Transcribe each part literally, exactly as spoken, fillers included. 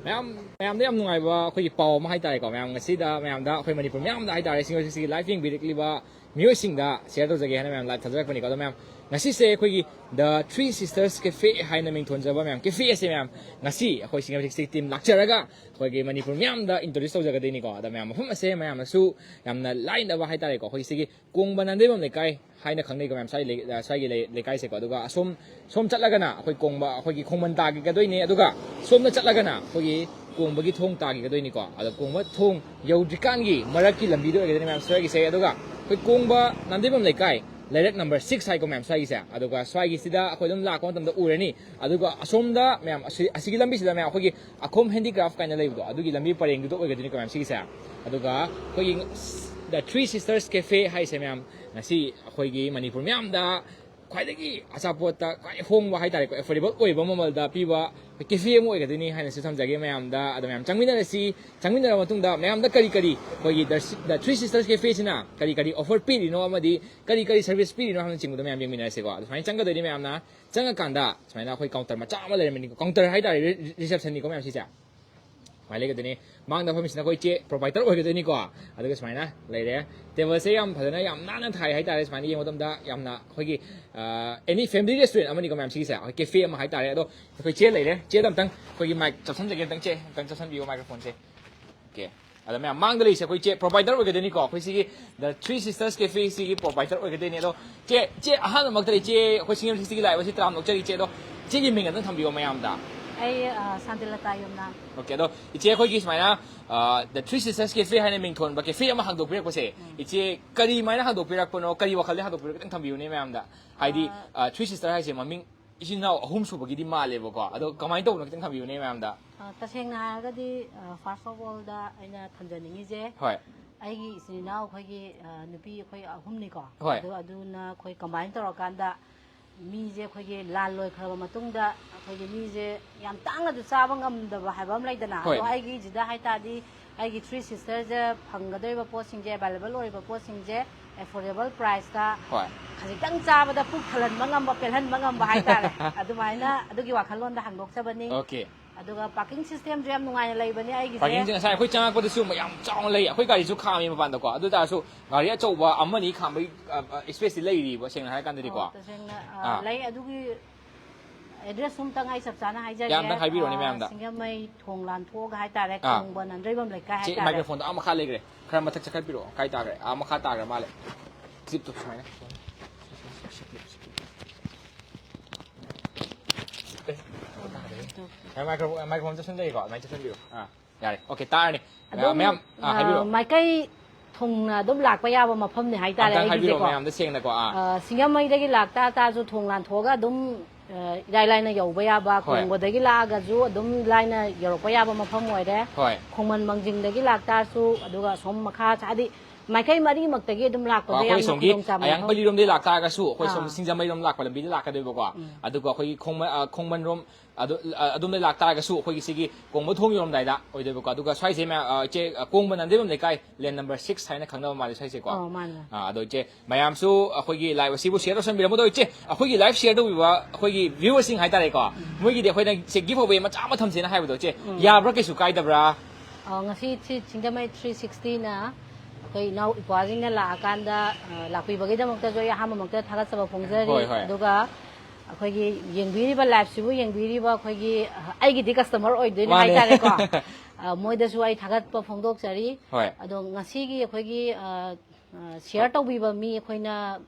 ꯃꯌꯥꯝ ꯃꯌꯥꯝꯗ ꯌꯥꯝ ꯅꯨꯡꯉꯥꯏꯕ ꯑꯩꯈꯣꯏꯒꯤ ꯄꯥꯎ ꯑꯃ ꯍꯥꯏꯇꯥꯔꯦꯀꯣ, ꯃꯌꯥꯝ ꯉꯁꯤꯗ ꯃꯌꯥꯝꯗ ꯑꯩꯈꯣꯏ ꯃꯅꯤꯄꯨꯔ ꯃꯌꯥꯝꯗ ꯍꯥꯏꯇꯥꯔꯦ, ꯁꯤꯡꯖꯃꯩ ꯁꯤꯛꯁꯇꯤꯒꯤ ꯂꯥꯏꯚ ꯌꯦꯡꯕꯤꯔꯛꯂꯤꯕ ꯃꯤꯑꯣꯏꯁꯤꯡꯗ ꯁꯤꯌꯔ ꯇꯧꯖꯒꯦ ꯍꯥꯏꯅ ꯃꯌꯥꯝ ꯂꯥꯏꯚ ꯊꯥꯖꯔꯛꯄꯅꯤꯀꯣ꯫ ꯑꯗꯣ ꯃꯌꯥꯝ, ꯉꯁꯤꯁꯦ ꯑꯩꯈꯣꯏꯒꯤ The Three Sisters Cafe ꯍꯥꯏꯅ ꯃꯤꯡꯊꯣꯟꯖꯕ ꯃꯌꯥꯝ ꯀꯦꯐꯦ ꯑꯁꯦ ꯃꯌꯥꯝ ꯉꯁꯤ ꯑꯩꯈꯣꯏ ꯁꯤꯡꯖꯃꯩ ꯁꯤꯛꯁꯇꯤꯒꯤ ꯇꯤꯝ ꯂꯥꯛꯆꯔꯒ ꯑꯩꯈꯣꯏꯒꯤ ꯃꯅꯤꯄꯨꯔ ꯃꯌꯥꯝꯗ ꯏꯟꯇ꯭ꯔꯣꯗ꯭ꯌꯨꯁ ꯇꯧꯖꯒꯗꯣꯏꯅꯤꯀꯣ꯫ ꯑꯗ ꯃꯌꯥꯝ ꯃꯐꯝ ꯑꯁꯦ ꯃꯌꯥꯝꯅꯁꯨ ꯌꯥꯝꯅ ꯂꯥꯏꯅꯕ ꯍꯥꯏꯇꯥꯔꯦꯀꯣ, ꯑꯩꯈꯣꯏ ꯁꯤꯒꯤ ꯀꯣꯡꯕ ꯅꯥꯟꯗꯩꯕꯝ ꯂꯩꯀꯥꯏ ꯍꯥꯏꯅ ꯈꯪꯅꯩꯀꯣ ꯃꯌꯥꯝ, ꯁ꯭ꯋꯥꯏ ꯂꯩ-, ꯑ, ꯁ꯭ꯋꯥꯏꯒꯤ ꯂꯩ-, ꯂꯩꯀꯥꯏꯁꯦꯀꯣ꯫ ꯑꯗꯨꯒ ꯑꯁꯣꯝ, ꯁꯣꯝ ꯆꯠꯂꯒꯅ ꯑꯩꯈꯣꯏ ꯀꯣꯡꯕ, ꯑꯩꯈꯣꯏꯒꯤ ꯈꯣꯡꯃꯟ ꯇꯥꯈꯤꯒꯗꯣꯏꯅꯦ꯫ ꯑꯗꯨꯒ ꯁꯣꯝꯗ ꯆꯠꯂꯒꯅ ꯑꯩꯈꯣꯏꯒꯤ ꯀꯣꯡꯕꯒꯤ ꯊꯣꯡ ꯇꯥꯈꯤꯒꯗꯣꯏꯅꯤꯀꯣ꯫ ꯑꯗꯣ ꯀꯣꯡꯕ ꯊꯣꯡ ꯌꯧꯗ꯭ꯔꯤꯀꯥꯟꯒꯤ ꯃꯔꯛꯀꯤ ꯂꯝꯕꯤꯗ ꯑꯣꯏꯒꯗꯣꯏꯅꯤ ꯃꯌꯥꯝ ꯁ꯭ꯋꯥꯏꯒꯤꯁꯦ꯫ ꯑꯗꯨꯒ ꯑꯩꯈꯣꯏ ꯀꯣꯡꯕ ꯅꯥꯟꯗꯩꯕꯝ ꯂꯩꯀꯥꯏ, ꯂꯩꯔꯛ ꯅꯝꯕꯔ ꯁꯤꯛꯁ ꯍꯥꯏꯀꯣ ꯃꯌꯥꯝ ꯁ꯭ꯋꯥꯏꯒꯤꯁꯦ꯫ ꯑꯗꯨꯒ ꯁ꯭ꯋꯥꯏꯒꯤꯁꯤꯗ ꯑꯩꯈꯣꯏ ꯑꯗꯨꯝ ꯂꯥꯛꯄ ꯃꯇꯝꯗ ꯎꯔꯅꯤ꯫ ꯑꯗꯨꯒ ꯑꯁꯣꯝꯗ ꯃꯌꯥꯝ ꯑꯁꯤ-, ꯑꯁꯤꯒꯤ ꯂꯝꯕꯤꯁꯤꯗ ꯃꯌꯥꯝ ꯑꯩꯈꯣꯏꯒꯤ ꯑꯈꯣꯝ ꯍꯦꯟꯗꯤꯀ꯭ꯔꯥꯐ ꯀꯥꯏꯅ ꯂꯩꯕꯗꯣ, ꯑꯗꯨꯒꯤ ꯂꯝꯕꯤ ꯄꯔꯦꯡꯗꯨꯗ ꯑꯣꯏꯒꯗꯣꯏꯅꯤꯀꯣ ꯃꯌꯥꯝ ꯁꯤꯒꯤꯁꯦ꯫ ꯑꯗꯨꯒ ꯑꯩꯈꯣꯏꯒꯤ The Three Sisters Cafe ꯍꯥꯏꯁꯦ ꯃꯌꯥꯝ, ꯉꯁꯤ ꯑꯩꯈꯣꯏꯒꯤ ꯃꯅꯤꯄꯨꯔ ꯃꯌꯥꯝꯗ ꯈ꯭ꯋꯥꯏꯗꯒꯤ ꯑꯆꯥꯄꯣꯠꯇ ꯈ꯭ꯋꯥꯏ ꯍꯣꯡꯕ ꯍꯥꯏꯇꯥꯔꯦꯀꯣ, ꯑꯦꯐꯣꯔꯗꯦꯕꯜ ꯑꯣꯏꯕ ꯃꯃꯜꯗ ꯄꯤꯕ ꯀꯦꯐꯦ ꯑꯃ ꯑꯣꯏꯒꯗꯣꯏꯅꯤ ꯍꯥꯏꯅꯁꯨ ꯊꯝꯖꯒꯦ ꯃꯌꯥꯝꯗ꯫ ꯑꯗꯣ ꯃꯌꯥꯝ ꯆꯪꯃꯤꯟꯅꯔꯁꯤ꯫ ꯆꯪꯃꯤꯟꯅꯔꯕ ꯃꯇꯨꯡꯗ ꯃꯌꯥꯝꯗ ꯀꯔꯤ ꯀꯔꯤ ꯑꯩꯈꯣꯏꯒꯤ The, The Three Sisters Cafeꯁꯤꯅ ꯀꯔꯤ ꯀꯔꯤ ꯑꯣꯐꯔ ꯄꯤꯔꯤꯅꯣ ꯑꯃꯗꯤ ꯀꯔꯤ ꯀꯔꯤ ꯁꯔꯚꯤꯁ ꯄꯤꯔꯤꯅꯣ ꯍꯥꯏꯕꯅꯆꯤꯡꯕꯗꯣ ꯃꯌꯥꯝ ꯌꯦꯡꯃꯤꯟꯅꯔꯁꯤꯀꯣ꯫ ꯑꯗꯨ ꯁꯨꯃꯥꯏꯅ ꯆꯪꯒꯗꯣꯏꯅꯤ ꯃꯌꯥꯝꯅ꯫ ꯆꯪꯉꯀꯥꯟꯗ ꯁꯨꯃꯥꯏꯅ ꯑꯩꯈꯣꯏ ꯀꯥꯎꯟꯇꯔ ꯃꯆꯥ ꯑꯃ ꯂꯩꯔꯝꯃꯅꯤꯀꯣ, ꯀꯥꯎꯟꯇꯔ ꯍꯥꯏꯇꯥꯔꯦ, ꯔꯤ-, ꯔꯤꯁꯦꯞꯁꯟꯅꯤꯀꯣ ꯃꯌꯥꯝ ꯁꯤꯁꯦ꯫ ꯁꯨꯃꯥꯏꯅ ꯂꯩꯒꯗꯣꯏꯅꯤ꯫ ꯃꯥꯡꯗ ꯐꯝꯃꯤꯁꯤꯅ ꯑꯩꯈꯣꯏ ꯆꯦ ꯄ꯭ꯔꯣꯄꯥꯏꯇꯔ ꯑꯣꯏꯒꯗꯣꯏꯅꯤꯀꯣ꯫ ꯑꯗꯨꯒ ꯁꯨꯃꯥꯏꯅ ꯂꯩꯔꯦ꯫ ꯇꯦꯕꯜꯁꯦ ꯌꯥꯝ ꯐꯖꯅ, ꯌꯥꯝ ꯅꯥꯟꯅ ꯊꯥꯏ ꯍꯥꯏꯇꯥꯔꯦ꯫ ꯁꯨꯃꯥꯏꯅ ꯌꯦꯡꯕ ꯃꯇꯝꯗ ꯌꯥꯝꯅ ꯑꯩꯈꯣꯏꯒꯤ, ꯑ, ꯑꯦꯅꯤ ꯐꯦꯃꯤꯂꯤ ꯔꯦꯁꯇꯨꯔꯦꯟ ꯑꯃꯅꯤꯀꯣ ꯃꯌꯥꯝ ꯁꯤꯒꯤꯁꯦ꯫ ꯑꯩꯈꯣꯏ ꯀꯦꯐꯦ ꯑꯃ ꯍꯥꯏꯇꯥꯔꯦ꯫ ꯑꯗꯣ ꯑꯩꯈꯣꯏ ꯆꯦ ꯂꯩꯔꯦ꯫ ꯆꯦꯗ ꯑꯝꯇꯪ ꯑꯩꯈꯣꯏꯒꯤ ꯃꯥꯏꯛ ꯆꯞꯁꯟꯖꯒꯦ ꯑꯝꯇꯪ ꯆꯦ, ꯑꯝꯇꯪ ꯆꯞꯁꯟꯕꯤꯌꯣ ꯃꯥꯏꯀ꯭ꯔꯣꯐꯣꯟꯁꯦ꯫ ꯑꯣꯀꯦ꯫ ꯑꯗ ꯃꯌꯥꯝ ꯃꯥꯡꯗ ꯂꯩꯔꯤꯁꯦ ꯑꯩꯈꯣꯏ ꯆꯦ ꯄ꯭ꯔꯣꯄꯥꯏꯇꯔ ꯑꯣꯏꯒꯗꯣꯏꯅꯤꯀꯣ꯫ ꯑꯩꯈꯣꯏ ꯁꯤꯒꯤ The Three Sisters Cafe ꯁꯤꯒꯤ ꯄ꯭ꯔꯣꯄꯥꯏꯇꯔ ꯑꯣꯏꯒꯗꯣꯏꯅꯤ꯫ ꯑꯗꯣ ꯆꯦ, ꯆꯦ ꯑꯍꯥꯟꯕꯃꯛꯇꯗꯤ ꯆꯦ ꯑꯩꯈꯣꯏ ꯁꯤꯡꯖꯃꯩ ꯁꯤꯛꯁꯇꯤꯒꯤ ꯂꯥꯛꯏꯕꯁꯤ ꯇꯔꯥꯝꯅ ꯑꯣꯛꯆꯔꯤ ꯆꯦ꯫ ꯑꯗꯣ ꯆꯦꯒꯤ ꯃꯤꯡ ꯑꯗꯨꯝ ꯊꯝꯕꯤꯌꯣ ꯃꯌꯥꯝꯗ꯫ ꯑꯩ, ꯑ, ꯁꯥꯟꯇꯤꯂꯇꯥ ꯌꯨꯝꯅꯥꯝ꯫ ꯑꯣꯀꯦ꯫ ꯑꯗꯣ ꯏꯆꯦ ꯑꯩꯈꯣꯏꯒꯤ ꯁꯨꯃꯥꯏꯅ, ꯑ, The Three Sisters Cafe ꯍꯥꯏꯅ ꯃꯤꯡ ꯊꯣꯟꯕ ꯀꯦꯐꯦ ꯑꯃ ꯍꯥꯡꯗꯣꯛꯄꯤꯔꯛꯄꯁꯦ, ꯎꯝ꯫ ꯏꯆꯦ ꯀꯔꯤꯃꯥꯏꯅ ꯍꯥꯡꯗꯣꯛꯄꯤꯔꯛꯄꯅꯣ, ꯀꯔꯤ ꯋꯥꯈꯜꯗ ꯍꯥꯡꯗꯣꯛꯄꯤꯔꯛꯄ ꯈꯤꯇꯪ ꯊꯝꯕꯤꯌꯨꯅꯦ ꯃꯌꯥꯝꯗ꯫ ꯍꯥꯏꯗꯤ, ꯑ, ꯑ, Three Sister ꯍꯥꯏꯁꯦ ꯃꯃꯤꯡ ꯏꯆꯤꯟ ꯏꯅꯥꯎ ꯑꯍꯨꯝ ꯁꯨꯕꯒꯤꯗꯤ ꯃꯥꯜꯂꯦꯕꯀꯣ꯫ ꯑꯗꯣ ꯀꯃꯥꯏꯅ ꯇꯧꯕꯅꯣ ꯈꯤꯇꯪ ꯊꯝꯕꯤꯌꯨꯅꯦ ꯃꯌꯥꯝꯗ꯫ ꯑ, ꯇꯁꯦꯡꯅ ꯍꯥꯏꯔꯒꯗꯤ, ꯑ, first of all ꯗ ꯑꯩꯅ ꯊꯝꯖꯅꯤꯡꯉꯤꯁꯦ, ꯍꯣꯏ꯫ ꯑꯩꯒꯤ ꯏꯆꯤꯟ ꯏꯅꯥꯎ ꯑꯩꯈꯣꯏꯒꯤ, ꯑ, ꯅꯨꯄꯤ ꯑꯩꯈꯣꯏ ꯑꯍꯨꯝꯅꯤꯀꯣ꯫ ꯍꯣꯏ꯫ ꯑꯗꯨ, ꯑꯗꯨꯅ ꯑꯩꯈꯣꯏ ꯀꯝꯕꯥꯏꯟ ꯇꯧꯔꯀꯥꯟꯗ ꯃꯤꯁꯦ ꯑꯩꯈꯣꯏꯒꯤ ꯂꯥꯟ ꯂꯣꯏꯈ꯭ꯔꯕ ꯃꯇꯨꯡꯗ ꯑꯩꯈꯣꯏꯒꯤ ꯃꯤꯁꯦ ꯌꯥꯝ ꯇꯥꯡꯅꯁꯨ ꯆꯥꯕ ꯉꯝꯗꯕ ꯍꯥꯏꯕ ꯑꯃ ꯂꯩꯗꯅ꯫ ꯍꯣꯏ꯫ ꯑꯗꯣ ꯑꯩꯒꯤꯁꯤꯗ ꯍꯥꯏ ꯇꯥꯔꯗꯤ ꯑꯩꯒꯤ Three Sister ꯁꯦ ꯐꯪꯒꯗꯣꯏꯕ ꯄꯣꯠꯁꯤꯡꯁꯦ, ꯑꯦꯕꯥꯏꯂꯦꯕꯜ ꯑꯣꯏꯔꯤꯕ ꯄꯣꯠꯁꯤꯡꯁꯦ ꯑꯦꯐꯣꯔꯗꯦꯕꯜ ꯄ꯭ꯔꯥꯏꯁꯇ ꯍꯣꯏ ꯈꯖꯤꯛꯇꯪ ꯆꯥꯕꯗ ꯄꯨꯛ ꯊꯜꯍꯟꯕ ꯉꯝꯕ, ꯄꯦꯜꯍꯟꯕ ꯉꯝꯕ ꯍꯥꯏꯇꯥꯔꯦ꯫ ꯑꯗꯨꯃꯥꯏꯅ ꯑꯗꯨꯒꯤ ꯋꯥꯈꯜꯂꯣꯟꯗ ꯍꯥꯡꯗꯣꯛꯆꯕꯅꯤ꯫ ꯑꯣꯀꯦ ꯑꯗꯨꯒ ꯄꯥꯔꯀꯤꯡ ꯁꯤꯁꯇꯦꯝꯁꯨ ꯌꯥꯝ ꯅꯨꯡꯉꯥꯏꯅ ꯂꯩꯕꯅꯦ ꯑꯩꯒꯤꯁꯦ꯫ ꯄꯥꯔꯀꯤꯡꯁꯦ ꯉꯁꯥꯏ ꯑꯩꯈꯣꯏ ꯆꯪꯉꯛꯄꯗꯁꯨ ꯌꯥꯝ ꯆꯥꯎꯅ ꯂꯩ꯫ ꯑꯩꯈꯣꯏ ꯒꯥꯔꯤꯁꯨ ꯈꯥꯝꯃꯤ ꯃꯄꯥꯟꯗꯀꯣ, ꯑꯗꯨ ꯇꯥꯔꯁꯨ ꯒꯥꯔꯤ ꯑꯆꯧꯕ ꯑꯃꯅꯤ ꯈꯥꯝꯕꯒꯤ ꯏꯁꯄꯦꯁꯇꯤ ꯂꯩꯔꯤꯕ, ꯁꯦꯡꯅ ꯍꯥꯏꯔ ꯀꯥꯟꯗꯗꯤꯀꯣ꯫ ꯑꯣ, ꯇꯁꯦꯡꯅ ꯑ, ꯑꯥ꯫ ꯂꯩ꯫ ꯑꯗꯨꯒꯤ ꯑꯦꯗ꯭ꯔꯦꯁ ꯑꯝꯇꯪ ꯑꯩ ꯆꯞ ꯆꯥꯅ ꯍꯥꯏꯖꯒꯦ꯫ ꯌꯥꯝ ꯑꯝꯇꯪ ꯍꯥꯏꯕꯤꯔꯣꯅꯦ ꯑ, ꯃꯌꯥꯝꯗ꯫ ꯁꯤꯡꯖꯃꯩ ꯊꯣꯡ ꯂꯥꯟꯊꯣꯛꯑꯒ ꯍꯥꯏꯇꯥꯔꯦ, ꯑꯥ꯫ ꯀꯣꯡꯕ ꯅꯟꯗ꯭ꯔꯩꯕꯝ ꯂꯩꯀꯥꯏ ꯁꯤ ꯍꯥꯏꯇꯥꯔꯦ꯫ ꯃꯥꯏꯀ꯭ꯔꯣꯐꯣꯟꯗꯣ ꯑꯥ ꯃꯈꯥ ꯂꯩꯈ꯭ꯔꯦ, ꯈꯔ ꯃꯊꯛ ꯆꯠꯈꯠꯄꯤꯔꯛꯑꯣ꯫ ꯀꯥꯏ ꯇꯥꯈ꯭ꯔꯦ? ꯑꯥ ꯃꯈꯥ ꯇꯥꯈ꯭ꯔ ꯃꯥꯜꯂꯦ꯫ ꯀ꯭ꯂꯤꯞꯇꯣ ꯁꯨꯃꯥꯏꯅ꯫ ꯑꯦ, ꯃꯥꯏꯀ꯭ꯔꯣꯐꯣꯟ, ꯃꯥꯏꯀ꯭ꯔꯣꯐꯣꯟ ꯆꯠꯁꯤꯟꯖꯒꯦꯀꯣ, ꯑꯗꯨꯃꯥꯏꯅ ꯆꯠꯁꯤꯟꯕꯤꯔꯣ꯫ ꯑꯥ ꯌꯥꯔꯦ, ꯑꯣꯀꯦ, ꯇꯥꯔꯅꯤ꯫ ꯑꯗꯨꯝ ꯃꯌꯥꯝ ꯑꯥ, ꯑ, ꯍꯥꯏꯕꯤꯔꯣ꯫ ꯃꯥꯏꯀꯩ ꯊꯨꯡꯅ ꯑꯗꯨꯝ ꯂꯥꯛꯄ ꯌꯥꯕ ꯃꯐꯝꯅꯦ ꯍꯥꯏꯇꯥꯔꯦ ꯑꯝꯇꯪ ꯍꯥꯏꯕꯤꯔꯣ ꯑꯩꯒꯤꯁꯦꯀꯣ꯫ ꯃꯌꯥꯝꯗ ꯁꯦꯡꯅꯀꯣ꯫ ꯑꯥ ꯑ, ꯁꯤꯡꯖꯃꯩꯗꯒꯤ ꯂꯥꯛꯇꯥ ꯇꯥꯔꯁꯨ ꯊꯣꯡ ꯂꯥꯟꯊꯣꯛꯑꯒ ꯑꯗꯨꯝ ꯑ, ꯏꯔꯥꯏ ꯂꯥꯏꯅ ꯌꯧꯕ ꯌꯥꯕ, ꯍꯣꯏ꯫ ꯀꯣꯡꯕꯗꯒꯤ ꯂꯥꯛꯑꯒꯁꯨ ꯑꯗꯨꯝ ꯂꯥꯏꯅ ꯌꯧꯔꯛꯄ ꯌꯥꯕ ꯃꯐꯝ ꯑꯣꯏꯔꯦ꯫ ꯍꯣꯏ꯫ ꯈꯣꯡꯃꯟ ꯃꯥꯡꯖꯤꯡꯗꯒꯤ ꯂꯥꯛꯇꯥꯔꯁꯨ, ꯑꯗꯨꯒ ꯑꯁꯣꯝ ꯃꯈꯥ ꯍꯥꯏꯗꯤ ꯃꯥꯏꯀꯩ ꯃꯔꯤꯃꯛꯇꯒꯤ ꯑꯗꯨꯝ ꯂꯥꯛꯄꯗ ꯑꯩꯈꯣꯏ ꯌꯥꯝꯅ ꯁꯣꯝꯒꯤ ꯈꯨꯗꯣꯡꯆꯥꯕ ꯃꯐꯝ꯫ ꯑꯌꯥꯡꯄꯜꯂꯤꯔꯣꯝꯗꯒꯤ ꯂꯥꯛꯇꯥꯔꯒꯁꯨ ꯑꯩꯈꯣꯏ ꯁꯣꯝ ꯑꯥ꯫ ꯁꯤꯡꯖꯃꯩꯔꯣꯝ ꯂꯥꯛꯄ ꯂꯝꯕꯤꯗ ꯂꯥꯛꯀꯗꯣꯏꯕꯀꯣ꯫ ꯎꯝ꯫ ꯑꯗꯨꯒ ꯑꯩꯈꯣꯏꯒꯤ ꯈꯣꯡꯃꯟ ꯑ, ꯈꯣꯡꯃꯟꯔꯣꯝ ꯑꯗꯨ ꯑ, ꯑꯗꯣꯝꯗ ꯂꯥꯛꯇꯥꯔꯒꯁꯨ ꯑꯩꯈꯣꯏꯒꯤ ꯁꯤꯒꯤ ꯀꯣꯡꯕ ꯊꯣꯡ ꯌꯧꯔꯝꯗꯥꯏꯗ ꯑꯣꯏꯗꯣꯏꯕꯀꯣ꯫ ꯑꯗꯨꯒ ꯁ꯭ꯋꯥꯏꯁꯦ ꯃꯌꯥꯝ ꯑ, ꯏꯆꯦ ꯑ, ꯀꯣꯡꯕ ꯅꯟꯗ꯭ꯔꯩꯕꯝ ꯂꯩꯀꯥꯏ, ꯂꯦꯟ ꯅꯝꯕꯔ ꯁꯤꯛꯁ ꯍꯥꯏꯅ ꯈꯪꯅꯕ ꯃꯥꯜꯂꯦ ꯁ꯭ꯋꯥꯏꯁꯦꯀꯣ꯫ ꯑꯧ, ꯃꯥꯅꯦ, ꯃꯥꯅꯦ꯫ ꯑ, ꯑꯗꯣ ꯏꯆꯦ ꯃꯌꯥꯝꯁꯨ ꯑꯩꯈꯣꯏꯒꯤ ꯂꯥꯏꯚ ꯑꯁꯤꯕꯨ ꯁꯤꯌꯔ ꯇꯧꯁꯟꯕꯤꯔꯝꯃꯨ꯫ ꯑꯗꯣ ꯏꯆꯦ, ꯑꯩꯈꯣꯏꯒꯤ ꯂꯥꯏꯚ ꯁꯤꯌꯔ ꯇꯧꯕꯤꯕ ꯑꯩꯈꯣꯏꯒꯤ ꯚ꯭ꯌꯨꯋꯔꯁꯤꯡ ꯍꯥꯏꯇꯥꯔꯦꯀꯣ, ꯃꯣꯏꯒꯤꯗꯤ ꯑꯩꯈꯣꯏꯅ ꯏꯆꯦ ꯒꯤꯐ ꯑꯋꯦ ꯃꯆꯥ ꯑꯃ ꯊꯝꯁꯦꯅ ꯍꯥꯏꯕꯗꯣ ꯏꯆꯦ, ꯌꯥꯕ꯭ꯔꯥ, ꯀꯩꯁꯨ ꯀꯥꯏꯗꯕ꯭ꯔꯥ? ꯑ, ꯉꯁꯤ ꯁꯤ ꯁꯤꯡꯖꯃꯩ ꯊ꯭ꯔꯤ ꯁꯤꯛꯁꯇꯤꯅ ꯑꯩꯈꯣꯏ ꯏꯅꯥꯎ ꯏꯄ꯭ꯋꯥꯁꯤꯡꯅ ꯂꯥꯛꯑꯀꯥꯟꯗ, ꯑ, ꯂꯥꯛꯄꯤꯕꯒꯤꯗꯃꯛꯇꯁꯨ ꯑꯩ ꯑꯍꯥꯟꯕꯃꯛꯇ ꯊꯥꯒꯠꯆꯕ ꯐꯣꯡꯖꯔꯤ꯫ ꯍꯣꯏ, ꯍꯣꯏ꯫ ꯑꯗꯨꯒ ꯑꯩꯈꯣꯏꯒꯤ ꯌꯦꯡꯕꯤꯔꯤꯕ ꯂꯥꯏꯚꯁꯤꯕꯨ ꯌꯦꯡꯕꯤꯔꯤꯕ ꯑꯩꯈꯣꯏꯒꯤ, ꯑ, ꯑꯩꯒꯤꯗꯤ ꯀꯁꯇꯃꯔ ꯑꯣꯏꯗꯣꯏꯅꯦ ꯃꯥꯅꯦ꯫ ꯍꯥꯏꯇꯥꯔꯦꯀꯣ꯫ ꯑ, ꯃꯣꯏꯗꯁꯨ ꯑꯩ ꯊꯥꯒꯠꯄ ꯐꯣꯡꯗꯣꯛꯆꯔꯤ꯫ ꯍꯣꯏ꯫ ꯑꯗꯣ ꯉꯁꯤꯒꯤ ꯑꯩꯈꯣꯏꯒꯤ, ꯑ, ꯑ, ꯁꯤꯌꯔ ꯇꯧꯕꯤꯕ ꯃꯤ ꯑꯩꯈꯣꯏꯅ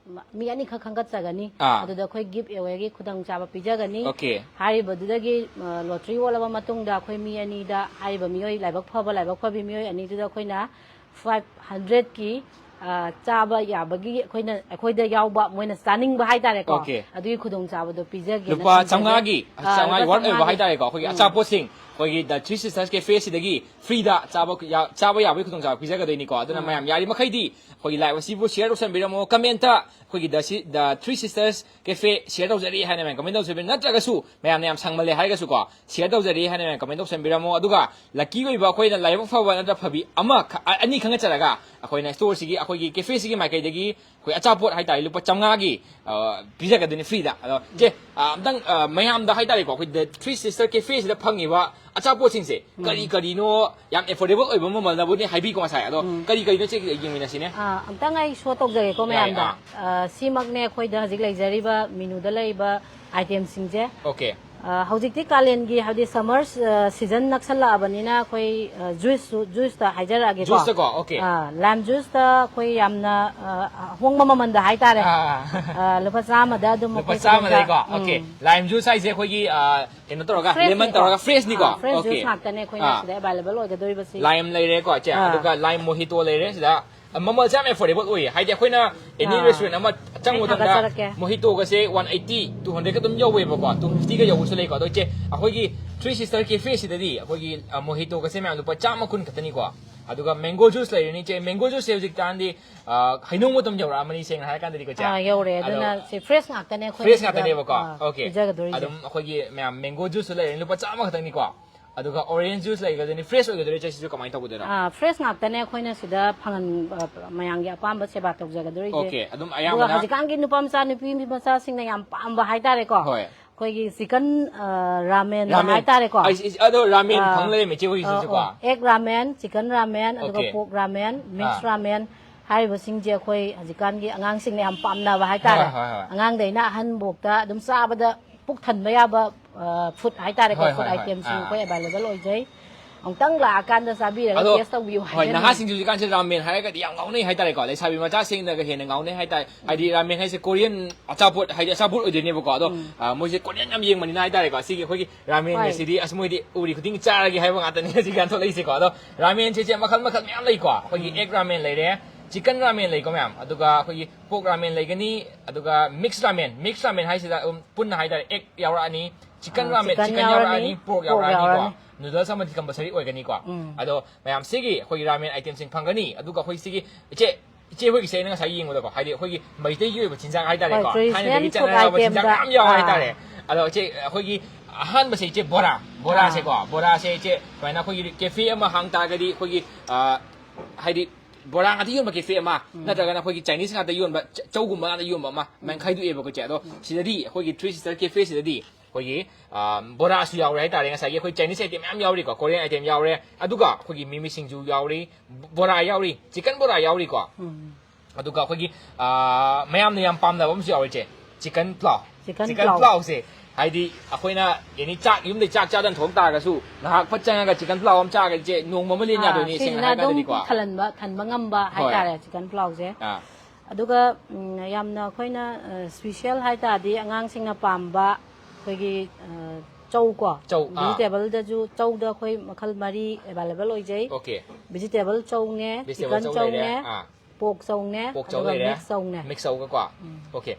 ꯃꯤ ꯑꯅꯤꯈꯛ ꯈꯟꯒꯠꯆꯒꯅꯤ꯫ ꯑꯥ꯫ ꯑꯗꯨꯗ ꯑꯩꯈꯣꯏ ꯒꯤꯐ ꯑꯦꯋꯦꯒꯤ ꯈꯨꯗꯣꯡꯆꯥꯕ ꯄꯤꯖꯒꯅꯤ꯫ ꯑꯣꯀꯦ꯫ ꯍꯥꯏꯔꯤꯕꯗꯨꯗꯒꯤ, ꯑ, ꯂꯣꯇ꯭ꯔꯤ ꯑꯣꯜꯂꯕ ꯃꯇꯨꯡꯗ ꯑꯩꯈꯣꯏ ꯃꯤ ꯑꯅꯤꯗ ꯍꯥꯏꯔꯤꯕ ꯃꯤꯑꯣꯏ, ꯂꯥꯏꯕꯛ ꯐꯕ, ꯂꯥꯏꯕꯛ ꯐꯕꯤ ꯃꯤꯑꯣꯏ ꯑꯅꯤꯗꯨꯗ ꯑꯩꯈꯣꯏꯅ ꯐꯥꯏꯚ ꯍꯟꯗ꯭ꯔꯦꯠꯀꯤ, ꯑ, ꯆꯥꯕ ꯌꯥꯕꯒꯤ ꯑꯩꯈꯣꯏꯅ, ꯑꯩꯈꯣꯏꯗ ꯌꯥꯎꯕ ꯃꯣꯏꯅ ꯆꯥꯅꯤꯡꯕ ꯍꯥꯏꯇꯥꯔꯦꯀꯣ꯫ ꯑꯣꯀꯦ꯫ ꯑꯗꯨꯒꯤ ꯈꯨꯗꯣꯡꯆꯥꯕꯗꯣ ꯄꯤꯖꯒꯦꯅ ꯂꯨꯄꯥ ꯈꯟꯖꯩ꯫ ꯆꯥꯝꯃꯉꯥꯒꯤ, ꯑ, ꯆꯥꯝꯃꯉꯥꯒꯤ ꯂꯨꯄꯥ ꯋꯥꯔꯠ ꯑꯣꯏꯕ ꯆꯥꯝꯃꯉꯥꯒꯤ꯫ ꯍꯥꯏꯇꯥꯔꯦꯀꯣ, ꯑꯩꯈꯣꯏꯒꯤ ꯎꯝ꯫ ꯑꯆꯥꯄꯣꯠꯁꯤꯡ, ꯑꯩꯈꯣꯏꯒꯤ ꯗ ꯊ꯭ꯔꯤ ꯁꯤꯁꯇꯔꯁ ꯀꯦꯐꯦ ꯁꯤꯗꯒꯤ ꯐ꯭ꯔꯤꯗ ꯆꯥꯕ ꯌꯥ-, ꯆꯥꯕ ꯌꯥꯕꯒꯤ ꯈꯨꯗꯣꯡꯆꯥꯕ ꯄꯤꯖꯒꯗꯣꯏꯅꯤꯀꯣ꯫ ꯑꯗꯨꯅ ꯎꯝ꯫ ꯃꯌꯥꯝ ꯌꯥꯔꯤꯃꯈꯩꯗꯤ ꯑꯩꯈꯣꯏꯒꯤ ꯂꯥꯏꯚ ꯑꯁꯤꯕꯨ ꯁꯤꯌꯔ ꯇꯧꯁꯟꯕꯤꯔꯝꯃꯣ, ꯀꯃꯦꯟꯇ ꯑꯩꯈꯣꯏꯒꯤ The Si-, The Three Sisters Cafe share ꯇꯧꯖꯔꯤ ꯍꯥꯏꯅ ꯃꯌꯥꯝ comment ꯇꯧꯁꯤꯟꯕꯤꯔꯝꯃꯣ꯫ ꯅꯠꯇ꯭ꯔꯒꯁꯨ ꯃꯌꯥꯝꯅ ꯌꯥꯝ ꯁꯪꯃꯜꯂꯦ ꯍꯥꯏꯔꯒꯁꯨꯀꯣ, share ꯇꯧꯖꯔꯤ ꯍꯥꯏꯅ ꯃꯌꯥꯝ comment ꯇꯧꯁꯟꯕꯤꯔꯝꯃꯣ꯫ ꯑꯗꯨꯒ lucky ꯑꯣꯏꯕ ꯑꯩꯈꯣꯏꯅ ꯂꯥꯏꯕꯛ ꯐꯕ ꯅꯠꯇ꯭ꯔ ꯐꯕꯤ ꯑꯃ ꯈ-, ꯑ-, ꯑꯅꯤ ꯈꯪꯒꯠꯆꯔꯒ ꯑꯩꯈꯣꯏꯅ store ꯁꯤꯒꯤ, ꯑꯩꯈꯣꯏꯒꯤ cafe ꯁꯤꯒꯤ ꯃꯥꯏꯀꯩꯗꯒꯤ ꯑꯩꯈꯣꯏ ꯑꯆꯥꯄꯣꯠ ꯍꯥꯏꯇꯥꯔꯦ, ꯂꯨꯄꯥ ꯆꯥꯝꯃꯉꯥꯒꯤ, ꯑ, ꯄꯤꯖꯒꯗꯣꯏꯅꯤ free ꯗ꯫ ꯑꯗꯣ ꯆꯦ, ꯑ, ꯑꯝꯇꯪ, ꯑ, ꯃꯌꯥꯝꯗ ꯍꯥꯏꯇꯥꯔꯦꯀꯣ, ꯑꯩꯈꯣꯏ The Three Sister Cafe ꯁꯤꯗ ꯐꯪꯉꯤꯕ ꯑꯆꯥꯄꯣꯠꯁꯤꯡꯁꯦ ꯀꯔꯤ ꯀꯔꯤꯅꯣ, ꯌꯥꯝ affordable ꯑꯣꯏꯕ ꯃꯃꯜꯗꯕꯨꯗꯤ ꯍꯥꯏꯕꯤꯀꯣ ꯉꯁꯥꯏ꯫ ꯑꯗꯣ ꯀꯔꯤ ꯀꯔꯤꯅꯣ ꯆꯦ, ꯌꯦꯡꯃꯤꯟꯅꯁꯤꯅꯦ꯫ ꯑꯥ, ꯑꯝꯇꯪ ꯑꯩ show ꯇꯧꯖꯒꯦꯀꯣ ꯌꯥꯏ, ꯃꯌꯥꯝꯗ꯫ ꯑꯥ, ꯁꯤꯃꯛꯅꯦ ꯑꯩꯈꯣꯏꯗ ꯍꯧꯖꯤꯛ ꯂꯩꯖꯔꯤꯕ menu ꯗ ꯂꯩꯔꯤꯕ item ꯁꯤꯡꯁꯦ꯫ Okay꯫ ꯑꯥ, ꯍꯧꯖꯤꯛꯇꯤ ꯀꯥꯂꯦꯟꯒꯤ, ꯍꯥꯏꯕꯗꯤ summer, ꯑꯥ, season ꯅꯛꯁꯜꯂꯛꯑꯕꯅꯤꯅ ꯑꯩꯈꯣꯏ, ꯑꯥ, juice ꯁꯨ, juice ꯇ ꯍꯥꯏꯖꯔꯛꯑꯒꯦꯀꯣ꯫ Juice ꯇꯀꯣ, okay꯫ ꯑꯥ, lime juice ꯇ ꯑꯩꯈꯣꯏ ꯌꯥꯝꯅ, ꯑꯥ, ꯑꯍꯣꯡꯕ ꯃꯃꯜꯗ ꯍꯥꯏꯇꯥꯔꯦ꯫ ꯑꯥ꯫ ꯑꯥ, ꯂꯨꯄꯥ ꯆꯥꯝꯃꯗ ꯑꯗꯨꯝ ꯂꯨꯄꯥ ꯑꯩꯈꯣꯏ ꯆꯥꯝꯃꯗꯩꯀꯣ꯫ ꯈꯨꯗꯣꯡꯆꯥ-, Okay꯫ ꯎꯝ꯫ Lime juice ꯍꯥꯏꯁꯦ ꯑꯩꯈꯣꯏꯒꯤ, ꯑ, ꯀꯩꯅꯣ ꯇꯧꯔꯒ, Fresh lemon ꯅꯤꯀꯣ꯫ ꯇꯧꯔꯒ fresh ꯅꯤꯀꯣ꯫ ꯑꯥ, fresh Okay꯫ juice ꯉꯥꯛꯇꯅꯦ ꯑꯩꯈꯣꯏꯅ ꯑꯥ꯫ ꯁꯤꯗ available ꯑꯣꯏꯒꯗꯧꯔꯤꯕꯁꯤ꯫ Lime ꯂꯩꯔꯦꯀꯣ, ꯆꯦ꯫ ꯑꯥ꯫ ꯑꯗꯨꯒ lime mojito ꯂꯩꯔꯦ ꯁꯤꯗ꯫ ꯑ, ꯃꯃꯜꯁꯦ ꯌꯥꯝ affordable ꯑꯣꯏꯌꯦ꯫ ꯍꯥꯏꯗꯤ ꯑꯩꯈꯣꯏꯅ any ꯑꯥ꯫ restaurant ꯑꯃ ꯆꯪꯕ ꯑꯩ ꯃꯇꯝꯗ ꯊꯥꯒꯠꯆꯔꯛꯀꯦ꯫ mojito ꯒꯁꯦ one eighty, two hundred ꯀ ꯑꯗꯨꯝ ꯌꯧꯋꯦꯕꯀꯣ, two fifty ꯒ ꯌꯧꯕꯁꯨ ꯂꯩꯀꯣ꯫ ꯑꯗꯣ ꯏꯆꯦ, ꯑꯩꯈꯣꯏꯒꯤ Three Sister Cafe ꯁꯤꯗꯗꯤ ꯑꯩꯈꯣꯏꯒꯤ, ꯑ, mojito ꯒꯁꯦ ꯃꯌꯥꯝ ꯂꯨꯄꯥ ꯆꯥꯝꯃ ꯀꯨꯟ ꯈꯛꯇꯅꯤꯀꯣ꯫ ꯑꯗꯨꯒ mango juice ꯂꯩꯔꯅꯤ ꯏꯆꯦ꯫ Mango juice ꯁꯦ ꯍꯧꯖꯤꯛꯀꯥꯟꯗꯤ, ꯑ, ꯍꯩꯅꯧ ꯃꯇꯝ ꯌꯧꯔꯛꯑꯃꯅꯤ, ꯁꯦꯡꯅ ꯍꯥꯏꯔꯀꯥꯟꯗꯗꯤꯀꯣ ꯏꯆꯦ꯫ ꯑꯥ, ꯌꯧꯔꯦ꯫ ꯑꯗꯣ ꯑꯗꯨꯅ ꯁꯤ fresh ꯉꯥꯛꯇꯅꯦ ꯑꯩꯈꯣꯏꯅ fresh ꯁꯤꯗ, ꯉꯥꯛꯇꯅꯦꯕꯀꯣ꯫ ꯑꯥ, Okay꯫ ꯄꯤꯖꯒꯗꯣꯔꯤꯁꯦ꯫ ꯑꯗꯨꯝ ꯑꯩꯈꯣꯏꯒꯤ ꯃꯌꯥꯝ mango juice ꯁꯨ ꯂꯩꯔꯅꯤ, ꯂꯨꯄꯥ ꯆꯥꯝꯃ ꯈꯛꯇꯪꯅꯤꯀꯣ꯫ ꯑꯗꯨꯒ orange juice ꯂꯩꯒꯗꯣꯏꯅꯤ, fresh ꯑꯣꯏꯒꯗꯣꯏꯔꯣ ꯏꯆꯦ, ꯁꯤꯁꯨ ꯀꯃꯥꯏꯅ ꯇꯧꯒꯗꯣꯏꯅꯣ? ꯑꯥ, fresh ꯉꯥꯛꯇꯅꯦ ꯑꯩꯈꯣꯏꯅ ꯁꯤꯗ ꯐꯪꯍꯟ-, ꯑ, ꯃꯌꯥꯝꯒꯤ ꯑꯄꯥꯝꯕ ꯁꯦꯕꯥ ꯇꯧꯖꯒꯗꯣꯔꯤꯁꯦ꯫ Okay, ꯑꯗꯨꯝ ꯑꯗꯨꯒ ꯑꯌꯥꯝꯕꯅ ꯍꯧꯖꯤꯛꯀꯥꯟꯒꯤ ꯅꯨꯄꯥ ꯃꯆꯥ, ꯅꯨꯄꯤ ꯃꯆꯥꯁꯤꯡꯅ ꯌꯥꯝ ꯄꯥꯝꯕ ꯍꯥꯏꯇꯥꯔꯦꯀꯣ꯫ ꯍꯣꯏ꯫ ꯑꯩꯈꯣꯏꯒꯤ chicken, ꯑ, ramen Ramen꯫ ꯍꯥꯏꯇꯥꯔꯦꯀꯣ꯫ ꯑꯩ, ꯑꯩ, ꯑꯗꯣ ramen ꯑꯥ, ꯐꯪ ꯂꯩꯔꯝꯃꯦ ꯏꯆꯦ ꯍꯣꯏ ꯑꯥ, ꯁꯤꯁꯨꯀꯣ꯫ ꯑꯣ, egg ramen, chicken ramen, ꯑꯗꯨꯒ Okay꯫ pork ramen, mix ꯑꯥ꯫ Ramen ꯍꯥꯏꯔꯤꯕꯁꯤꯡꯁꯦ ꯑꯩꯈꯣꯏ ꯍꯧꯖꯤꯛꯀꯥꯟꯒꯤ ꯑꯉꯥꯡꯁꯤꯡꯅ ꯌꯥꯝ ꯄꯥꯝꯅꯕ ꯍꯥꯏꯇꯥꯔꯦ꯫ ꯍꯣꯏ, ꯍꯣꯏ, ꯍꯣꯏ꯫ ꯑꯉꯥꯡꯗꯩꯅ ꯑꯍꯟꯕꯣꯛꯇ ꯑꯗꯨꯝ ꯆꯥꯕꯗ ꯄꯨꯛ ꯊꯟꯕ ꯌꯥꯕ, ꯑ, food ꯍꯥꯏꯇꯥꯔꯦꯀꯣ, ꯍꯣꯏ, food ꯍꯣꯏ, ꯍꯣꯏ꯫ item ꯁꯤꯡ ꯑꯥ꯫ ꯑꯩꯈꯣꯏ available ꯑꯣꯏꯖꯩ꯫ ꯑꯃꯨꯛꯇꯪ ꯂꯥꯛꯑꯀꯥꯟꯗ ꯆꯥꯕꯤꯔꯒ ꯑꯗꯣ, taste ꯇꯧꯕꯤꯌꯨ ꯍꯣꯏ, ꯍꯥꯏꯖꯅꯤꯡꯉꯤ꯫ ꯅꯍꯥꯁꯤꯡꯁꯨ ꯍꯧꯖꯤꯛꯀꯥꯟꯁꯦ ramen ꯍꯥꯏꯔꯒꯗꯤ ꯌꯥꯝ ꯉꯥꯎꯅꯩ ꯍꯥꯏꯇꯥꯔꯦꯀꯣ, ꯂꯩꯁꯥꯕꯤ ꯃꯆꯥꯁꯤꯡꯅꯒ ꯍꯦꯟꯅ ꯉꯥꯎꯅꯩ ꯍꯥꯏꯇꯥꯔꯦ꯫ ꯍꯥꯏꯗꯤ ramen ꯍꯥꯏꯁꯦ Korean ꯑꯆꯥꯄꯣꯠ, ꯍꯥꯏꯗꯤ ꯑꯆꯥꯄꯣꯠ ꯑꯣꯏꯗꯣꯏꯅꯦꯕꯀꯣ꯫ ꯑꯗꯣ, ꯑ, ꯃꯣꯏꯁꯦ Korean ꯌꯥꯝ ꯌꯦꯡꯕꯅꯤꯅ ꯍꯥꯏꯇꯥꯔꯦꯀꯣ, ꯁꯤꯒꯤ ꯑꯩꯈꯣꯏꯒꯤ ramen ꯍꯣꯏ꯫ ꯒꯁꯤꯗꯤ ꯑꯁ ꯃꯣꯏꯗꯤ ꯎꯔꯤ ꯈꯨꯗꯤꯡ ꯆꯥꯔꯒꯦ ꯍꯥꯏꯕ ꯉꯥꯛꯇꯅꯦ ꯍꯧꯖꯤꯛꯀꯥꯟ ꯊꯣꯛꯂꯛꯏꯁꯦꯀꯣ꯫ ꯑꯗꯣ ramen ꯁꯦ ꯏꯆꯦ ꯃꯈꯜ ꯃꯈꯜ ꯃꯌꯥꯝ ꯂꯩꯀꯣ꯫ ꯑꯩꯈꯣꯏꯒꯤ egg ramen ꯂꯩꯔꯦ, chicken ramen ꯂꯩꯀꯣ ꯃꯌꯥꯝ, ꯑꯗꯨꯒ ꯑꯩꯈꯣꯏꯒꯤ pork ramen ꯂꯩꯒꯅꯤ, ꯑꯗꯨꯒ mix ramen, mix ramen ꯍꯥꯏꯁꯤꯗ ꯑꯗꯨꯝ ꯄꯨꯟꯅ ꯍꯥꯏꯇꯥꯔꯦ, egg ꯌꯥꯎꯔꯛꯑꯅꯤ, chicken ꯑꯥ, ramen, chicken chicken ꯌꯥꯎꯔꯅꯤ, ꯌꯥꯎꯔꯛꯑꯅꯤ, pork pork ꯌꯥꯎꯔꯛꯑꯅꯤꯀꯣ꯫ ꯌꯥꯎꯔꯅꯤ꯫ Noodles ꯑꯃꯗꯤ compulsory ꯑꯣꯏꯒꯅꯤꯀꯣ꯫ ꯎꯝ꯫ ꯑꯗꯣ ꯃꯌꯥꯝ ꯁꯤꯒꯤ ꯑꯩꯈꯣꯏꯒꯤ ramen item ꯁꯤꯡ ꯐꯪꯒꯅꯤ꯫ ꯑꯗꯨꯒ ꯑꯩꯈꯣꯏ ꯁꯤꯒꯤ ꯏꯆꯦ, ꯏꯆꯦ ꯍꯣꯏꯒꯤꯁꯦ ꯑꯩꯅ ꯉꯁꯥꯏ ꯌꯦꯡꯕꯗꯀꯣ, ꯍꯥꯏꯗꯤ ꯑꯩꯈꯣꯏꯒꯤ ꯃꯩꯇꯩꯒꯤ ꯑꯣꯏꯕ ꯆꯤꯟꯖꯥꯛ ꯍꯥꯏꯇꯥꯔꯦꯀꯣ, ꯍꯣꯏ, traditional ꯊꯥꯏꯅꯗꯒꯤ food ꯆꯠꯅꯔꯛꯑꯕ ꯆꯤꯟꯖꯥꯛ itemꯗ꯫ ꯃꯌꯥꯝ ꯌꯥꯎꯋꯦ ꯑꯥ꯫ ꯍꯥꯏꯇꯥꯔꯦ꯫ ꯑꯗꯣ ꯏꯆꯦ, ꯑꯩꯈꯣꯏꯒꯤ ꯑꯍꯥꯟꯕꯁꯦ ꯏꯆꯦ ꯕꯣꯔꯥ, ꯕꯣꯔꯥꯁꯦꯀꯣ, ꯕꯣꯔꯥꯁꯦ ꯏꯆꯦ ꯁꯨꯃꯥꯏꯅ ꯑꯩꯈꯣꯏꯒꯤ ꯀꯦꯐꯦ ꯑꯃ ꯍꯥꯡ ꯇꯥꯔꯒꯗꯤ ꯑꯩꯈꯣꯏꯒꯤ, ꯑ, ꯍꯥꯏꯗꯤ ꯕꯣꯔꯥ ꯉꯥꯛꯇ ꯌꯣꯟꯕ ꯀꯦꯐꯦ ꯑꯃ, ꯅꯠꯇ꯭ꯔꯒꯅ ꯑꯩꯈꯣꯏꯒꯤ ꯆꯥꯏꯅꯤꯁ ꯉꯥꯛꯇ ꯌꯣꯟꯕ, ꯆ-, ꯆꯧꯒꯨꯝꯕ ꯉꯥꯛꯇ ꯌꯣꯟꯕ ꯑꯃ ꯃꯌꯥꯝ ꯈꯥꯏꯗꯣꯛꯑꯦꯕꯀꯣ ꯏꯆꯦ꯫ ꯑꯗꯣ ꯁꯤꯗꯗꯤ ꯑꯩꯈꯣꯏꯒꯤ ꯊ꯭ꯔꯤ ꯁꯤꯁꯇꯔ ꯀꯦꯐꯦꯁꯤꯗꯗꯤ ꯑꯩꯈꯣꯏꯒꯤ, ꯑ, ꯕꯣꯔꯥꯁꯨ ꯌꯥꯎꯔꯦ ꯍꯥꯏꯇꯥꯔꯦ, ꯉꯁꯥꯏꯒꯤ ꯑꯩꯈꯣꯏ ꯆꯥꯏꯅꯤꯁ ꯑꯥꯏꯇꯦꯝ ꯃꯌꯥꯝ ꯌꯥꯎꯔꯤꯀꯣ, ꯀꯣꯔꯤꯌꯟ ꯑꯥꯏꯇꯦꯝ ꯌꯥꯎꯔꯦ, ꯑꯗꯨꯒ ꯑꯩꯈꯣꯏꯒꯤ ꯃꯤꯃꯤ ꯁꯤꯡꯖꯨ ꯌꯥꯎꯔꯤ, ꯕꯣꯔꯥ ꯌꯥꯎꯔꯤ, ꯆꯤꯀꯟ ꯕꯣꯔꯥ ꯌꯥꯎꯔꯤꯀꯣ꯫ ꯑꯗꯨꯒ ꯑꯩꯈꯣꯏꯒꯤ, ꯑ, ꯃꯌꯥꯝꯅ ꯌꯥꯝ ꯄꯥꯝꯅꯕ ꯑꯃꯁꯨ ꯌꯥꯎꯔꯤ ꯏꯆꯦ, chicken pulao. Chicken chicken pulao. ꯄ꯭ꯂꯥꯎꯁꯦ ꯍꯥꯏꯗꯤ ꯑꯩꯈꯣꯏꯅ ꯑꯦꯅꯤ ꯆꯥꯛ, ꯌꯨꯝꯗꯩ ꯆꯥꯛ ꯆꯥꯗꯅ ꯊꯣꯛ ꯇꯥꯔꯒꯁꯨ ꯉꯥꯏꯍꯥꯛ ꯐꯠ ꯆꯪꯉꯒ ꯆꯤꯀꯟ ꯄ꯭ꯂꯥꯎ ꯑꯃ ꯆꯥꯒꯗꯤ ꯏꯆꯦ ꯅꯣꯡꯃ ꯑꯃ ꯂꯦꯟ ꯑꯥ, ꯌꯥꯗꯣꯏꯅꯦ, ꯁꯦꯡꯅ ꯁꯤꯁꯤꯅ ꯍꯥꯏꯔ ꯑꯗꯨꯝ ꯀꯥꯟꯗꯗꯤꯀꯣ꯫ ꯊꯜꯍꯟꯕ, ꯊꯟꯕ ꯉꯝꯕ ꯍꯣꯏ꯫ ꯍꯥꯏꯇꯥꯔꯦ ꯆꯤꯀꯟ ꯄ꯭ꯂꯥꯎꯁꯦ꯫ ꯑꯥ꯫ ꯑꯗꯨꯒ ꯎꯝ, ꯌꯥꯝꯅ ꯑꯩꯈꯣꯏꯅ ꯏꯁꯄꯤꯁꯦꯜ ꯍꯥꯏ ꯇꯥꯔꯗꯤ ꯑꯉꯥꯡꯁꯤꯡꯅ ꯄꯥꯝꯕ ꯑꯩꯈꯣꯏꯒꯤ, ꯑ, ꯆꯧ ꯀꯣ꯫ ꯆꯧ, ꯑꯥ꯫ ꯚꯤꯖꯤꯇꯦꯕꯜꯗꯁꯨ ꯆꯧꯗ ꯑꯩꯈꯣꯏ ꯃꯈꯜ ꯃꯔꯤ ꯑꯦꯕꯥꯏꯂꯦꯕꯜ ꯑꯣꯏꯖꯩ꯫ ꯑꯣꯀꯦ꯫ ꯚꯤꯖꯤꯇꯦꯕꯜ ꯆꯧꯅꯦ, ꯚꯤꯖꯤꯇꯦꯕꯜ ꯆꯤꯀꯟ ꯆꯧ ꯂꯩꯔꯦ꯫ ꯆꯧꯅꯦ, ꯑꯥ꯫ ꯄꯣꯛ ꯆꯧꯅꯦ, ꯄꯣꯛ ꯆꯧ ꯑꯗꯨꯒ ꯂꯩꯔꯦ꯫ ꯃꯤꯛꯁ ꯆꯧꯅꯦ꯫ ꯃꯤꯛꯁ ꯆꯧꯒꯀꯣ꯫ ꯑꯣꯀꯦ꯫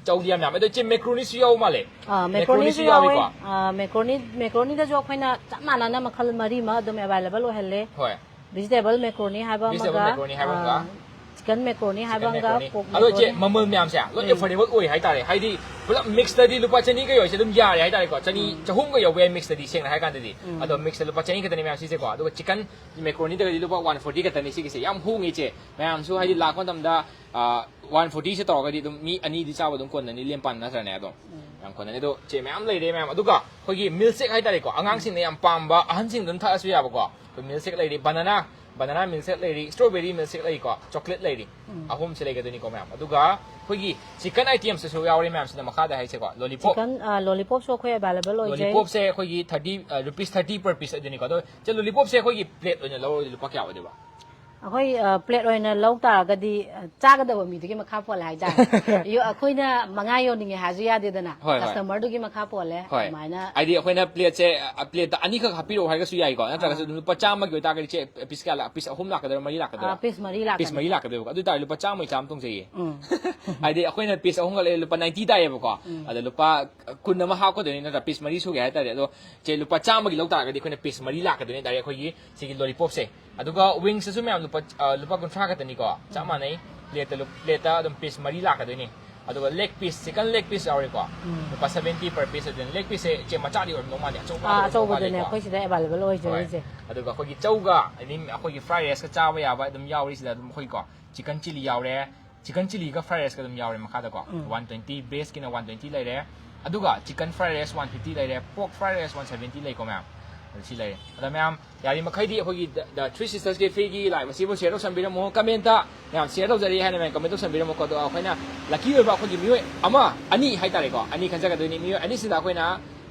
ꯆꯧꯗꯤ ꯌꯥꯝ ꯌꯥꯝꯃꯦ꯫ ꯑꯗꯣ ꯏꯆꯦ ꯃꯦꯀ꯭ꯔꯣꯅꯤꯁꯨ ꯌꯥꯎ ꯃꯥꯜꯂꯦ꯫ ꯑꯥ, ꯃꯦꯀ꯭ꯔꯣꯅꯤꯁꯨ ꯃꯦꯀ꯭ꯔꯣꯅꯤꯁꯨ ꯌꯥꯎꯋꯦ꯫ ꯌꯥꯎꯏꯀꯣ? ꯑꯥ, ꯃꯦꯀ꯭ꯔꯣꯅꯤ, ꯃꯦꯀ꯭ꯔꯣꯅꯤꯗꯁꯨ ꯑꯩꯈꯣꯏꯅ ꯆꯞ ꯃꯥꯟꯅꯅ ꯃꯈꯜ ꯃꯔꯤꯃꯛ ꯑꯗꯨꯝ ꯑꯦꯕꯥꯏꯂꯦꯕꯜ ꯑꯣꯏꯍꯜꯂꯦ꯫ ꯍꯣꯏ꯫ ꯚꯤꯖꯤꯇꯦꯕꯜ ꯃꯦꯀ꯭ꯔꯣꯅꯤ ꯍꯥꯏꯕ ꯚꯤꯖꯤꯇꯦꯕꯜ ꯑꯃꯒ, ꯃꯦꯀ꯭ꯔꯣꯅꯤ ꯍꯥꯏꯕ ꯑꯃꯒ꯫ ꯑꯥ, ꯆꯤꯀꯟ ꯃꯦꯀ꯭ꯔꯣꯅꯤ ꯍꯥꯏꯕ ꯆꯤꯀꯟ ꯑꯃꯒ, ꯃꯦꯀ꯭ꯔꯣꯅꯤ꯫ ꯄꯣꯛ ꯑꯗꯣ ꯏꯆꯦ, ꯃꯦꯀ꯭ꯔꯣꯅꯤ꯫ ꯃꯃꯜ ꯃꯌꯥꯝꯁꯦ ꯂꯣꯏ ꯎꯝ꯫ ꯑꯦꯐꯣꯔꯗꯦꯕꯜ ꯑꯣꯏ ꯍꯥꯏꯇꯥꯔꯦ꯫ ꯍꯥꯏꯗꯤ ꯄꯨꯂꯞ ꯃꯤꯛꯁꯇꯗꯤ ꯂꯨꯄꯥ ꯆꯅꯤꯒ ꯌꯧꯔꯤꯁꯦ ꯑꯗꯨꯝ ꯌꯥꯔꯦ ꯍꯥꯏꯇꯥꯔꯦꯀꯣ꯫ ꯆꯅꯤ, ꯆꯍꯨꯝꯒ ꯌꯧꯕ ꯌꯥꯏ ꯃꯤꯛꯁꯇꯗꯤ, ꯁꯦꯡꯅ ꯍꯥꯏ ꯀꯥꯟꯗꯗꯤ꯫ ꯎꯝ꯫ ꯑꯗꯣ ꯃꯤꯛꯁꯇ ꯂꯨꯄꯥ ꯆꯅꯤ ꯈꯛꯇꯅꯦ ꯃꯌꯥꯝ ꯁꯤꯁꯦꯀꯣ꯫ ꯑꯗꯨꯒ ꯆꯤꯀꯟ ꯃꯦꯀ꯭ꯔꯣꯅꯤꯗꯒꯗꯤ ꯂꯨꯄꯥ ꯋꯥꯟ ꯐꯣꯔꯇꯤ ꯈꯛꯇꯅꯤ ꯁꯤꯒꯤꯁꯦ꯫ ꯌꯥꯝ ꯍꯣꯡꯉꯤ ꯏꯆꯦ꯫ ꯃꯌꯥꯝꯁꯨ ꯍꯥꯏꯗꯤ ꯂꯥꯛꯄ ꯃꯇꯝꯗ, ꯑꯥ, ꯋꯥꯟ ꯐꯣꯔꯇꯤꯁꯦ ꯇꯧꯔꯒꯗꯤ ꯑꯗꯨꯝ ꯃꯤ ꯑꯅꯤꯗꯤ ꯆꯥꯕ ꯑꯗꯨꯝ ꯀꯣꯟꯅꯅꯤ, ꯂꯦꯝ ꯄꯥꯟ ꯅꯠꯇ꯭ꯔꯅꯦ ꯑꯗꯨꯝ꯫ ꯌꯥꯝ ꯀꯣꯟꯅꯅꯤ꯫ ꯑꯗꯣ ꯆꯦ ꯃꯌꯥꯝ ꯂꯩꯔꯦ ꯃꯌꯥꯝ꯫ ꯑꯗꯨꯒ ꯑꯩꯈꯣꯏꯒꯤ ꯃꯤꯜꯛ ꯁꯦꯛ ꯍꯥꯏꯇꯥꯔꯦꯀꯣ, ꯑꯉꯥꯡꯁꯤꯡꯅ ꯌꯥꯝ ꯄꯥꯝꯕ, ꯑꯍꯟꯁꯤꯡ ꯑꯗꯨꯝ ꯊꯛꯑꯁꯨ ꯌꯥꯕꯀꯣ꯫ ꯑꯩꯈꯣꯏ ꯃꯤꯜꯛ ꯁꯦꯛ ꯂꯩꯔꯤ, ꯕꯅꯥꯅꯥ, ꯕꯅꯥꯅꯥ ꯃꯤꯜꯛ ꯁꯦꯛ ꯂꯩꯔꯤ, ꯁ꯭ꯇ꯭ꯔꯣꯕꯦꯔꯤ ꯃꯤꯜꯛ ꯁꯦꯛ ꯂꯩꯔꯤꯀꯣ, ꯆꯣꯀ꯭ꯂꯦꯠ ꯂꯩꯔꯤ꯫ ꯑꯍꯨꯝꯁꯦ ꯂꯩꯒꯗꯣꯏꯅꯤꯀꯣ ꯃꯌꯥꯝ꯫ ꯑꯗꯨꯒ ꯑꯩꯈꯣꯏꯒꯤ ꯆꯤꯀꯟ ꯑꯥꯏꯇꯦꯝꯁꯇꯁꯨ ꯌꯥꯎꯔꯤ ꯃꯌꯥꯝꯁꯤꯅ ꯃꯈꯥꯗ ꯍꯥꯏꯁꯦꯀꯣ, ꯂꯣꯂꯤꯄꯣꯞ꯫ ꯆꯤꯀꯟ, ꯑꯥ, ꯂꯣꯂꯤꯄꯣꯞꯁꯨ ꯑꯩꯈꯣꯏ ꯑꯦꯕꯥꯏꯂꯦꯕꯜ ꯑꯣꯏꯖꯩ꯫ ꯂꯣꯂꯤꯄꯣꯞꯁꯦ ꯑꯩꯈꯣꯏꯒꯤ ꯊꯥꯔꯇꯤ, ꯑ, ꯔꯨꯄꯤꯁ ꯊꯥꯔꯇꯤ ꯄꯔ ꯄꯤꯁ ꯑꯗꯨꯅꯤꯀꯣ꯫ ꯑꯗꯣ ꯆꯦ, ꯂꯣꯂꯤꯄꯣꯞꯁꯦ ꯑꯩꯈꯣꯏꯒꯤ ꯄ꯭ꯂꯦꯠ ꯑꯣꯏꯅ ꯂꯧꯔꯒꯗꯤ ꯂꯨꯄꯥ ꯀꯌꯥ ꯑꯣꯏꯗꯣꯏꯕ? ꯑꯩꯈꯣꯏ, ꯑ, ꯄ꯭ꯂꯦꯠ ꯑꯣꯏꯅ ꯂꯧ ꯇꯥꯔꯒꯗꯤ, ꯑ, ꯆꯥꯒꯗꯕ ꯃꯤꯗꯨꯒꯤ ꯃꯈꯥ ꯄꯣꯜꯂꯦ ꯍꯥꯏꯇꯥꯔꯦ꯫ ꯌꯣ-, ꯑꯩꯈꯣꯏꯅ ꯃꯉꯥ ꯌꯣꯟꯅꯤꯡꯉꯦ ꯍꯥꯏꯔꯁꯨ ꯌꯥꯗꯦꯗꯅ꯫ ꯍꯣꯏ, ꯍꯣꯏ꯫ ꯀꯁꯇꯃꯔꯗꯨꯒꯤ ꯃꯈꯥ ꯄꯣꯜꯂꯦ꯫ ꯍꯣꯏ꯫ ꯑꯗꯨꯃꯥꯏꯅ꯫ ꯍꯥꯏꯗꯤ ꯑꯩꯈꯣꯏꯅ ꯄ꯭ꯂꯦꯠꯁꯦ, ꯑ, ꯄ꯭ꯂꯦꯠꯇ ꯑꯅꯤꯈꯛ ꯍꯥꯞꯄꯤꯔꯛꯑꯣ ꯍꯥꯏꯔꯒꯁꯨ ꯌꯥꯏꯀꯣ꯫ ꯅꯠꯇ꯭ꯔꯒꯁꯨ ꯑꯗꯨꯝ ꯂꯨꯄꯥ ꯆꯥꯝꯃꯒꯤ ꯑꯣꯏꯇꯥꯔꯒꯗꯤ ꯆꯦ, ꯄꯤꯁ ꯀꯌꯥ ꯂꯥꯛ-, ꯄꯤꯁ ꯑꯍꯨꯝ ꯂꯥꯛꯀꯗꯣꯏꯔꯥ, ꯃꯔꯤ ꯂꯥꯛꯀꯗꯣꯏꯔꯥ? ꯑ, ꯄꯤꯁ ꯃꯔꯤ ꯂꯥꯛꯀꯅꯤ꯫ ꯄꯤꯁ ꯃꯔꯤ ꯂꯥꯛꯀꯗꯣꯏꯕꯀꯣ꯫ ꯑꯗꯨ ꯑꯣꯏꯇꯥꯔꯗꯤ ꯂꯨꯄꯥ ꯆꯥꯝꯃꯒꯤ ꯆꯥꯝꯃ ꯇꯣꯡꯖꯩꯌꯦ꯫ ꯎꯝ꯫ ꯍꯥꯏꯗꯤ ꯑꯩꯈꯣꯏꯅ ꯄꯤꯁ ꯑꯍꯨꯝꯒ ꯂꯩ, ꯂꯨꯄꯥ ꯅꯥꯏꯟꯇꯤ ꯇꯥꯏꯌꯦꯕꯀꯣ꯫ ꯎꯝ꯫ ꯑꯗ ꯂꯨꯄꯥ ꯀꯨꯟ ꯑꯃ ꯍꯥꯞꯀꯗꯣꯏꯅꯤ ꯅꯠꯇ꯭ꯔꯥ? ꯄꯤꯁ ꯃꯔꯤ ꯁꯨꯒꯦ ꯍꯥꯏꯇꯥꯔꯗꯤ꯫ ꯑꯗꯣ ꯆꯦ, ꯂꯨꯄꯥ ꯆꯥꯝꯃꯒꯤ ꯂꯧ ꯇꯥꯔꯒꯗꯤ ꯑꯩꯈꯣꯏꯅ ꯄꯤꯁ ꯃꯔꯤ ꯂꯥꯛꯀꯗꯣꯏꯅꯦ ꯗꯥꯏꯔꯦꯛ ꯑꯩꯈꯣꯏꯒꯤ ꯁꯤꯒꯤ ꯂꯣꯂꯤꯄꯣꯞꯁꯦ꯫ ꯑꯗꯨꯒ ꯋꯤꯡꯁꯇꯁꯨ ꯃꯌꯥꯝ ꯂꯨꯄꯥ ꯑ, ꯂꯨꯄꯥ ꯀꯨꯟꯊ꯭ꯔꯥ ꯈꯛꯇꯅꯤꯀꯣ, ꯆꯞ ꯃꯥꯟꯅꯩ꯫ ꯄ꯭ꯂꯦꯠꯇ ꯂꯨꯞ- ꯄ꯭ꯂꯦꯠꯇ ꯑꯗꯨꯝ ꯄꯤꯁ ꯃꯔꯤ ꯂꯥꯛꯀꯗꯣꯏꯅꯤ꯫ ꯑꯗꯨꯒ leg piece, chicken leg piece ꯌꯥꯎꯔꯦꯀꯣ, ꯎꯝ꯫ ꯂꯨꯄꯥ ꯁꯚꯦꯟꯇꯤ ꯄꯔ ꯄꯤꯁ꯫ ꯑꯗꯨꯅ ꯂꯦꯒ ꯄꯤꯁꯁꯦ ꯏꯆꯦ ꯃꯆꯥꯗꯤ ꯑꯣꯏꯔꯝꯗꯧ ꯃꯥꯜꯂꯦ, ꯑꯆꯧꯕ ꯑꯥ, ꯑꯣꯏꯔꯝꯗꯧ ꯑꯆꯧꯕꯗꯨꯅꯦ ꯃꯥꯜꯂꯦꯀꯣ꯫ ꯑꯩꯈꯣꯏ ꯁꯤꯗ ꯑꯦꯚꯥꯏꯂꯦꯕꯜ ꯍꯣꯏ꯫ ꯑꯣꯏꯖꯔꯤꯁꯦ꯫ ꯑꯗꯨꯒ ꯑꯩꯈꯣꯏꯒꯤ ꯆꯧꯒ, ꯑꯗꯩ ꯑꯩꯈꯣꯏꯒꯤ ꯐ꯭ꯔꯥꯏ ꯔꯥꯏꯁꯀ ꯆꯥꯕ ꯌꯥꯕ ꯑꯗꯨꯝ ꯌꯥꯎꯔꯤꯁꯤꯗ ꯑꯗꯨꯝ ꯑꯩꯈꯣꯏꯀꯣ, ꯆꯤꯀꯟ ꯆꯤꯂꯤ ꯌꯥꯎꯔꯦ꯫ ꯆꯤꯀꯟ ꯆꯤꯂꯤꯒ ꯐ꯭ꯔꯥꯏ ꯔꯥꯏꯁꯀ ꯑꯗꯨꯝ ꯌꯥꯎꯔꯦ ꯃꯈꯥꯗꯀꯣ꯫ ꯎꯝ꯫ ꯋꯥꯟ ꯇ꯭ꯋꯦꯟꯇꯤ, ꯕꯦꯖꯀꯤꯅ ꯋꯥꯟ ꯇ꯭ꯋꯦꯟꯇꯤ ꯂꯩꯔꯦ꯫ ꯑꯗꯨꯒ chicken fry rice one fifty ꯂꯩꯔꯦ, pork fry rice one seventy ꯂꯩꯀꯣ ꯃꯌꯥꯝ꯫ ꯑꯗꯨ ꯁꯤ ꯂꯩꯔꯦ꯫ ꯑꯗ ꯃꯌꯥꯝ ꯌꯥꯔꯤ ꯃꯈꯩꯗꯤ ꯑꯩꯈꯣꯏꯒꯤ ꯗ, ꯗ ꯊ꯭ꯔꯤ ꯁꯤꯁꯇꯔꯁ ꯀꯦꯐꯦꯒꯤ ꯂꯥꯏꯚ ꯑꯁꯤꯕꯨ ꯁꯤꯌꯔ ꯇꯧꯁꯟꯕꯤꯔꯝꯃꯣ꯫ ꯀꯃꯦꯟꯇ ꯃꯌꯥꯝ ꯁꯤꯌꯔ ꯇꯧꯖꯔꯤ ꯍꯥꯏꯅ ꯃꯌꯥꯝ ꯀꯃꯦꯟ ꯇꯧꯁꯟꯕꯤꯔꯝꯃꯣꯀꯣ꯫ ꯑꯗꯣ ꯑꯩꯈꯣꯏꯅ ꯂꯛꯀꯤ ꯑꯣꯏꯕ ꯑꯩꯈꯣꯏꯒꯤ ꯃꯤꯑꯣꯏ ꯑꯃ, ꯑꯅꯤ ꯍꯥꯏꯇꯥꯔꯦꯀꯣ, ꯑꯅꯤ ꯈꯟꯖꯒꯗꯣꯏꯅꯤ꯫ ꯃꯤꯑꯣꯏ ꯑꯅꯤꯁꯤꯗ ꯑꯩꯈꯣꯏꯅ,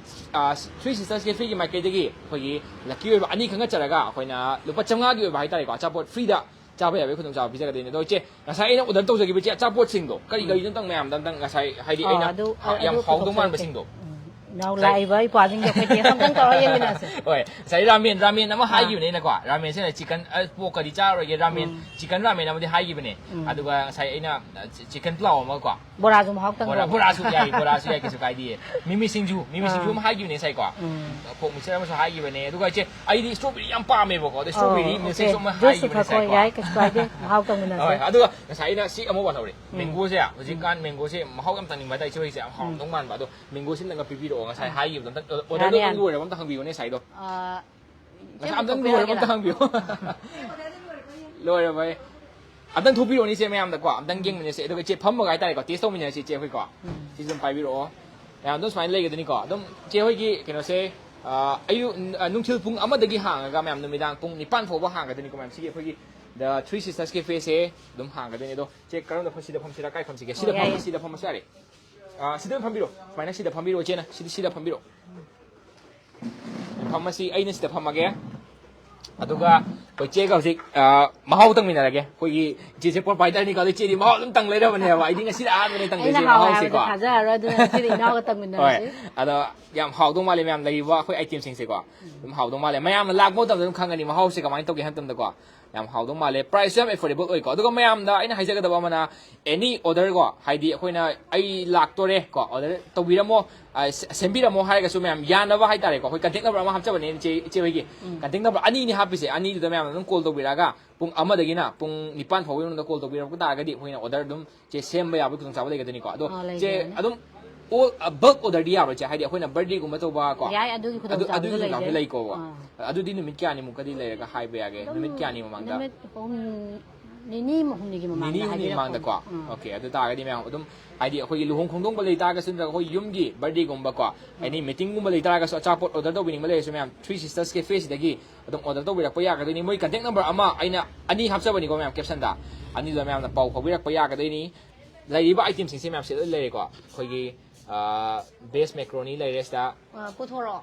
ꯑ, ꯊ꯭ꯔꯤ ꯁꯤꯁꯇꯔꯁ ꯀꯦꯐꯦꯒꯤ ꯃꯥꯏꯀꯩꯗꯒꯤ ꯑꯩꯈꯣꯏꯒꯤ ꯂꯛꯀꯤ ꯑꯣꯏꯕ ꯑꯅꯤ ꯈꯟꯒꯠꯆꯔꯒ ꯑꯩꯈꯣꯏꯅ ꯂꯨꯄꯥ ꯆꯥꯝꯃꯉꯥꯒꯤ ꯑꯣꯏꯕ ꯍꯥꯏꯇꯥꯔꯦꯀꯣ, ꯑꯆꯥꯄꯣꯠ ꯐ꯭ꯔꯤꯗ ꯆꯥꯕ ꯌꯥꯕꯒꯤ ꯈꯨꯗꯣꯡꯆꯥꯕ ꯄꯤꯖꯒꯗꯣꯏꯅꯦ꯫ ꯑꯗꯣ ꯏꯆꯦ, ꯉꯁꯥꯏ ꯑꯩꯅ ꯑꯣꯔꯗꯔ ꯇꯧꯖꯈꯤꯕ ꯏꯆꯦ ꯑꯆꯥꯄꯣꯠꯁꯤꯡꯗꯣ ꯀꯔꯤ ꯎꯝ꯫ ꯀꯔꯤꯅꯣ ꯑꯝꯇꯪ ꯃꯌꯥꯝꯗ ꯑꯝꯇꯪ ꯉꯁꯥꯏ ꯍꯥꯏꯗꯤ ꯑꯥ, ꯑꯩꯅ ꯑꯗꯨ, ꯍꯥ-, ꯌꯥꯝ ꯑꯗꯨ ꯍꯥꯎꯗꯧ ꯄꯨꯊꯣꯛꯆꯔꯛꯀꯦ꯫ ꯃꯥꯟꯕꯁꯤꯡꯗꯣ꯫ ꯎꯝ꯫ ꯏꯅꯥꯎ ꯉꯁꯥꯏ ꯂꯥꯛꯏꯕ ꯏꯄ꯭ꯋꯥꯁꯤꯡꯒꯤ ꯑꯩꯈꯣꯏ ꯇꯦꯁ ꯑꯝꯇꯪ ꯇꯧꯔ ꯌꯦꯡꯃꯤꯟꯅꯁꯦ꯫ ꯍꯣꯏ, ꯉꯁꯥꯏ ꯔꯥꯃꯦꯟ, ꯔꯥꯃꯦꯟ ꯑꯃ ꯑꯥ꯫ ꯍꯥꯏꯈꯤꯕꯅꯦ ꯑꯩꯅꯀꯣ, ꯔꯥꯃꯦꯟꯁꯤꯅ ꯆꯤꯀꯟ, ꯑ, ꯄꯣꯛꯀꯗꯤ ꯆꯥꯔꯔꯣꯏꯒꯦ, ꯔꯥꯃꯦꯟ, ꯎꯝ꯫ ꯆꯤꯀꯟ ꯔꯥꯃꯦꯟ ꯑꯃꯗꯤ ꯍꯥꯏꯈꯤꯕꯅꯦ꯫ ꯎꯝ꯫ ꯑꯗꯨꯒ ꯉꯁꯥꯏ ꯑꯩꯅ, ꯑ, ꯆꯤ-, ꯆꯤꯀꯟ ꯄ꯭ꯂꯥꯎ ꯑꯃꯀꯣ꯫ ꯕꯣꯔꯥꯁꯨ ꯃꯍꯥꯎ ꯕꯣꯔꯥ, ꯇꯪꯉꯣ꯫ ꯕꯣꯔꯥꯁꯨ ꯌꯥꯏ, ꯕꯣꯔꯥꯁꯨ ꯌꯥꯏ, ꯀꯩꯁꯨ ꯀꯥꯏꯗꯦ꯫ ꯃꯤꯃꯤ ꯁꯤꯡꯖꯨ, ꯃꯤꯃꯤ ꯁꯤꯡꯖꯨ ꯑꯥ꯫ ꯑꯃ ꯍꯥꯏꯈꯤꯕꯅꯦ ꯉꯁꯥꯏꯀꯣ꯫ ꯎꯝ꯫ ꯄꯣꯛ ꯃꯤꯛꯆꯔ ꯑꯃꯁꯨ ꯍꯥꯏꯈꯤꯕꯅꯦ꯫ ꯑꯗꯨꯒ ꯏꯆꯦ, ꯑꯩꯗꯤ ꯏꯁꯇ꯭ꯔꯣꯕꯦꯔꯤ ꯌꯥꯝ ꯄꯥꯝꯃꯦꯕꯀꯣ꯫ ꯑꯗꯣ ꯏꯁꯇ꯭ꯔꯣꯕꯦꯔꯤ ꯑꯣ, ꯃꯤꯜꯛꯁꯦꯛꯁꯨ ꯑꯣꯀꯦ꯫ ꯑꯃ ꯖꯨꯁꯁꯨ ꯍꯥꯏꯈꯤꯕꯅꯦ ꯊꯛꯈꯣ, ꯉꯁꯥꯏꯀꯣ꯫ ꯌꯥꯏ, ꯀꯩꯁꯨ ꯀꯥꯏꯗꯦ꯫ ꯃꯍꯥꯎ ꯇꯪꯃꯤꯟꯅꯁꯦ꯫ ꯍꯣꯏ, ꯑꯗꯨꯒ ꯉꯁꯥꯏ ꯑꯩꯅ ꯁꯤ ꯑꯃ ꯋꯥꯠꯍꯧꯔꯦ꯫ ꯎꯝ꯫ ꯃꯦꯡꯒꯣꯁꯦ, ꯎꯝ꯫ ꯍꯧꯖꯤꯛꯀꯥꯟ ꯃꯦꯡꯒꯣꯁꯦ ꯃꯍꯥꯎ ꯌꯥꯝ ꯇꯪꯅꯤꯡꯕ ꯍꯥꯏꯇꯥꯔꯦ, ꯏꯆꯦ ꯍꯣꯏꯁꯦ ꯌꯥꯝ ꯎꯝ꯫ ꯍꯥꯎꯔꯝꯗꯧ ꯃꯥꯟꯕ꯫ ꯑꯗꯣ ꯃꯦꯡꯒꯣꯁꯦ ꯑꯝꯇꯪꯒ ꯄꯤꯕꯤꯔꯛꯑꯣ꯫ ꯉꯁꯥꯏ ꯎꯝ꯫ ꯍꯥꯏꯈꯤꯕꯗꯣ ꯑꯝꯇꯪ, ꯑꯣꯔꯗꯔꯗꯣ ꯔꯥꯅꯤꯌꯥꯟ꯫ ꯑꯝꯇꯪ ꯂꯣꯏꯔꯕ ꯑꯝꯇ ꯍꯪꯕꯤꯌꯨꯅꯦ ꯉꯁꯥꯏꯗꯣ꯫ ꯑ, ꯏꯆꯦ ꯉꯁꯥꯏ ꯑꯝꯇꯪ ꯂꯣꯏꯔꯕ ꯑꯝꯇ ꯄꯨꯊꯣꯛꯄꯤꯔꯒꯦꯔꯥ? ꯍꯪꯕꯤꯌꯨ꯫ ꯂꯣꯏꯔꯕ ꯑꯩ꯫ ꯑꯝꯇꯪ ꯊꯣꯛꯄꯤꯔꯛꯑꯣꯅꯦ ꯏꯆꯦ ꯃꯌꯥꯝꯗꯀꯣ꯫ ꯑꯝꯇꯪ ꯎꯝ꯫ ꯌꯦꯡꯃꯤꯟꯅꯁꯦ꯫ ꯑꯗꯨꯒ ꯏꯆꯦ ꯐꯝꯃꯒ ꯍꯥꯏꯇꯥꯔꯦꯀꯣ, ꯇꯦꯁ ꯇꯧꯃꯤꯟꯅꯔꯁꯤ ꯏꯆꯦ ꯑꯩꯈꯣꯏꯀꯣ꯫ ꯎꯝ꯫ ꯁꯤꯁꯨ ꯑꯗꯨꯝ ꯄꯥꯏꯕꯤꯔꯛꯑꯣ꯫ ꯃꯌꯥꯝ ꯑꯗꯨꯝ ꯁꯨꯃꯥꯏꯅ ꯂꯩꯒꯗꯣꯏꯅꯤꯀꯣ꯫ ꯑꯗꯨꯝ ꯏꯆꯦ ꯍꯣꯏꯒꯤ ꯀꯩꯅꯣꯁꯦ, ꯑ, ꯑꯌꯨꯛ, ꯑ, ꯅꯨꯡꯊꯤꯜ ꯄꯨꯡ ꯑꯃꯗꯒꯤ ꯍꯥꯡꯉꯒ ꯃꯌꯥꯝ ꯅꯨꯃꯤꯗꯥꯡ ꯄꯨꯡ ꯅꯤꯄꯥꯟ ꯐꯥꯎꯕ ꯍꯥꯡꯒꯗꯣꯏꯅꯤꯀꯣ ꯃꯌꯥꯝ꯫ ꯁꯤꯒꯤ ꯑꯩꯈꯣꯏꯒꯤ The Three Sisters Cafeꯁꯦ ꯑꯗꯨꯝ ꯍꯥꯡꯒꯗꯣꯏꯅꯤ꯫ ꯑꯗꯣ ꯆꯦ ꯀꯔꯝꯅ ꯐꯝ-, ꯁꯤꯗ ꯐꯝꯁꯤꯔꯥ, ꯀꯥꯏ ꯐꯝꯁꯤꯒꯦ? ꯁꯤꯗ ꯑꯣ, ꯐꯝ-, ꯌꯥꯏꯌꯦ꯫ ꯁꯤꯗ ꯐꯝꯃꯁꯨ ꯌꯥꯔꯦ꯫ ꯑ, ꯁꯤꯗ ꯑꯗꯨꯝ ꯐꯝꯕꯤꯔꯣ꯫ ꯁꯨꯃꯥꯏꯅ ꯁꯤꯗ ꯐꯝꯕꯤꯔꯣ ꯏꯆꯦꯅ꯫ ꯁꯤꯗ, ꯁꯤꯗ ꯐꯝꯕꯤꯔꯣ꯫ ꯐꯝꯃꯁꯤ, ꯑꯩꯅ ꯁꯤꯗ ꯐꯝꯃꯒꯦ꯫ ꯑꯗꯨꯒ ꯑꯩꯈꯣꯏ ꯆꯦꯒ ꯍꯧꯖꯤꯛ, ꯑ, ꯃꯍꯥꯎ ꯇꯪꯃꯤꯟꯅꯔꯒꯦ꯫ ꯑꯩꯈꯣꯏꯒꯤ ꯆꯦꯁꯦ ꯄ꯭ꯔꯣꯄꯥꯏꯇꯔꯅꯤꯀꯣ, ꯑꯗꯣ ꯏꯆꯦꯗꯤ ꯃꯍꯥꯎ ꯑꯗꯨꯝ ꯇꯪ ꯂꯩꯔꯕꯅꯦꯕ꯫ ꯑꯩꯗꯤ ꯉꯁꯤꯗ ꯑꯍꯥꯟꯕꯅꯦ ꯇꯪꯗꯣꯏꯁꯦ ꯑꯩꯅ ꯍꯥꯎꯋꯦ ꯃꯍꯥꯎꯁꯦꯀꯣ꯫ ꯍꯥꯏꯕꯗ ꯊꯥꯖꯔꯔꯣꯏ, ꯑꯗꯨꯅ ꯉꯁꯤꯗꯤ ꯏꯅꯥꯎꯒ ꯇꯪꯃꯤꯟꯅꯔꯁꯤ꯫ ꯍꯣꯏ꯫ ꯑꯗꯣ ꯌꯥꯝ ꯍꯥꯎꯗꯧ ꯃꯥꯜꯂꯦ ꯃꯌꯥꯝ ꯂꯩꯔꯤꯕ ꯑꯩꯈꯣꯏ itemꯁꯤꯡꯁꯦꯀꯣ꯫ ꯑꯗꯨꯝ ꯍꯥꯎꯗꯧ ꯃꯥꯜꯂꯦ꯫ ꯃꯌꯥꯝꯅ ꯂꯥꯛꯄ ꯃꯇꯝꯗ ꯑꯗꯨꯝ ꯈꯪꯒꯅꯤ ꯃꯍꯥꯎꯁꯦ ꯀꯃꯥꯏꯅ ꯇꯧꯒꯦ ꯍꯥꯏꯕ ꯃꯇꯝꯗꯀꯣ꯫ ꯌꯥꯝ ꯍꯥꯎꯗꯧ ꯃꯥꯜꯂꯦ꯫ Priceꯁꯨ ꯌꯥꯝ affordable ꯑꯣꯏꯀꯣ꯫ ꯑꯗꯨꯒ ꯃꯌꯥꯝꯗ ꯑꯩꯅ ꯍꯥꯏꯖꯒꯗꯕ ꯑꯃꯅ, any order ꯀꯣ, ꯍꯥꯏꯗꯤ ꯑꯩꯈꯣꯏꯅ "ꯑꯩ ꯂꯥꯛꯇꯣꯔꯦ ꯀꯣ, order ꯇꯧꯕꯤꯔꯝꯃꯣ, ꯑ, ꯁꯦ-, ꯁꯦꯝꯕꯤꯔꯝꯃꯣ" ꯍꯥꯏꯔꯒꯁꯨ ꯃꯌꯥꯝ ꯌꯥꯅꯕ ꯍꯥꯏꯇꯥꯔꯦꯀꯣ꯫ ꯑꯩꯈꯣꯏ contact number ꯑꯃ ꯍꯥꯞꯆꯕꯅꯦ ꯏꯆꯦ, ꯏꯆꯦ ꯍꯣꯏꯒꯤ꯫ ꯎꯝ꯫ Contact number ꯑꯅꯤꯅꯤ ꯍꯥꯞꯄꯤꯁꯦ, ꯑꯅꯤꯗꯨꯗ ꯃꯌꯥꯝ ꯑꯗꯨꯝ ꯀꯣꯜ ꯇꯧꯕꯤꯔꯛꯑꯒ ꯄꯨꯡ ꯑꯃꯗꯒꯤꯅ ꯄꯨꯡ ꯅꯤꯄꯥꯟ ꯐꯥꯎꯕꯒꯤ ꯃꯅꯨꯡꯗ ꯀꯣꯜ ꯇꯧꯕꯤꯔꯛꯄ ꯇꯥꯔꯒꯗꯤ ꯑꯩꯈꯣꯏꯅ ꯑꯣꯔꯗꯔ ꯑꯗꯨꯝ ꯆꯦ ꯁꯦꯝꯕ ꯌꯥꯕꯒꯤ ꯈꯨꯗꯣꯡꯆꯥꯕ ꯂꯩꯒꯗꯣꯏꯅꯤꯀꯣ꯫ ꯑꯗꯣ ꯑꯥ, ꯆꯦ, ꯂꯩꯒꯅꯤ꯫ ꯑꯗꯨꯝ ꯑꯣꯜ ꯕꯜꯛ ꯑꯣꯔꯗꯔꯗꯤ ꯌꯥꯔꯣꯏ ꯆꯦ, ꯍꯥꯏꯗꯤ ꯑꯩꯈꯣꯏꯅ ꯕꯔꯊꯗꯦꯒꯨꯝꯕ ꯇꯧꯕ ꯀꯣ꯫ ꯌꯥꯏ, ꯑꯗꯨꯒꯤ ꯑꯗꯨ, ꯈꯨꯗꯣꯡꯆꯥꯕꯁꯨ ꯑꯗꯨꯒꯤ ꯈꯨꯗꯣꯡꯆꯥꯕꯁꯨ ꯂꯩꯖꯩ꯫ ꯂꯩꯀꯣ꯫ ꯑꯥ꯫ ꯑꯗꯨꯗꯤ ꯅꯨꯃꯤꯠ ꯀꯌꯥꯅꯤꯃꯨꯛꯀꯗꯤ ꯂꯩꯔꯒ ꯍꯥꯏꯕ ꯌꯥꯒꯦ? ꯑꯗꯨꯝ ꯅꯨꯃꯤꯠ ꯀꯌꯥꯅꯤ ꯃꯃꯥꯡꯗ? ꯅꯨꯃꯤꯠ ꯍꯨꯝ-, ꯅꯤꯅꯤ ꯍꯨꯝꯅꯤꯒꯤ ꯃꯃꯥꯡꯗ ꯅꯤꯅꯤ ꯍꯨꯝꯅꯤ ꯍꯥꯏꯕꯤꯔꯛꯄ꯫ ꯃꯃꯥꯡꯗꯀꯣ? ꯑꯥ꯫ ꯑꯣꯀꯦ, ꯑꯗꯨ ꯇꯥꯔꯒꯗꯤ ꯃꯌꯥꯝ ꯑꯗꯨꯝ, ꯍꯥꯏꯗꯤ ꯑꯩꯈꯣꯏꯒꯤ ꯂꯨꯍꯣꯡ ꯈꯣꯡꯗꯣꯡꯕ ꯂꯩ ꯇꯥꯔꯒꯁꯨ, ꯅꯠꯇ꯭ꯔꯒ ꯑꯩꯈꯣꯏ ꯌꯨꯝꯒꯤ ꯕꯔꯊꯗꯦꯒꯨꯝꯕꯀꯣ, ꯑꯦꯅꯤ ꯃꯤꯇꯤꯡꯒꯨꯝꯕ ꯂꯩ ꯇꯥꯔꯒꯁꯨ, ꯑꯆꯥꯄꯣꯠ ꯑꯣꯔꯗꯔ ꯇꯧꯕꯤꯅꯤꯡꯕ ꯂꯩꯔꯁꯨ ꯃꯌꯥꯝ Three Sisters Cafeꯁꯤꯗꯒꯤ ꯑꯗꯨꯝ ꯑꯣꯔꯗꯔ ꯇꯧꯕꯤꯔꯛꯄ ꯌꯥꯒꯗꯣꯏꯅꯤ꯫ ꯃꯣꯏ ꯀꯟꯇꯦꯛ ꯅꯝꯕꯔ ꯑꯃ ꯑꯩꯅ ꯑꯅꯤ ꯍꯥꯞꯆꯕꯅꯤꯀꯣ ꯃꯌꯥꯝ ꯀꯦꯞꯁꯟꯗ, ꯑꯅꯤꯗꯨꯗ ꯃꯌꯥꯝꯅ ꯄꯥꯎ ꯐꯥꯎꯕꯤꯔꯛꯄ ꯌꯥꯒꯗꯣꯏꯅꯤ꯫ ꯂꯩꯔꯤꯕ ꯑꯥꯏꯇꯦꯝꯁꯤꯡꯁꯦ ꯃꯌꯥꯝ ꯁꯤ ꯂꯣꯏ ꯂꯩꯔꯦꯀꯣ꯫ ꯑꯩꯈꯣꯏꯒꯤ, ꯑ, ꯕꯦꯖ ꯃꯦꯀ꯭ꯔꯣꯅꯤ ꯂꯩꯔꯦ ꯁꯤꯗ꯫ ꯑ, ꯄꯨꯊꯣꯔꯛꯑꯣ꯫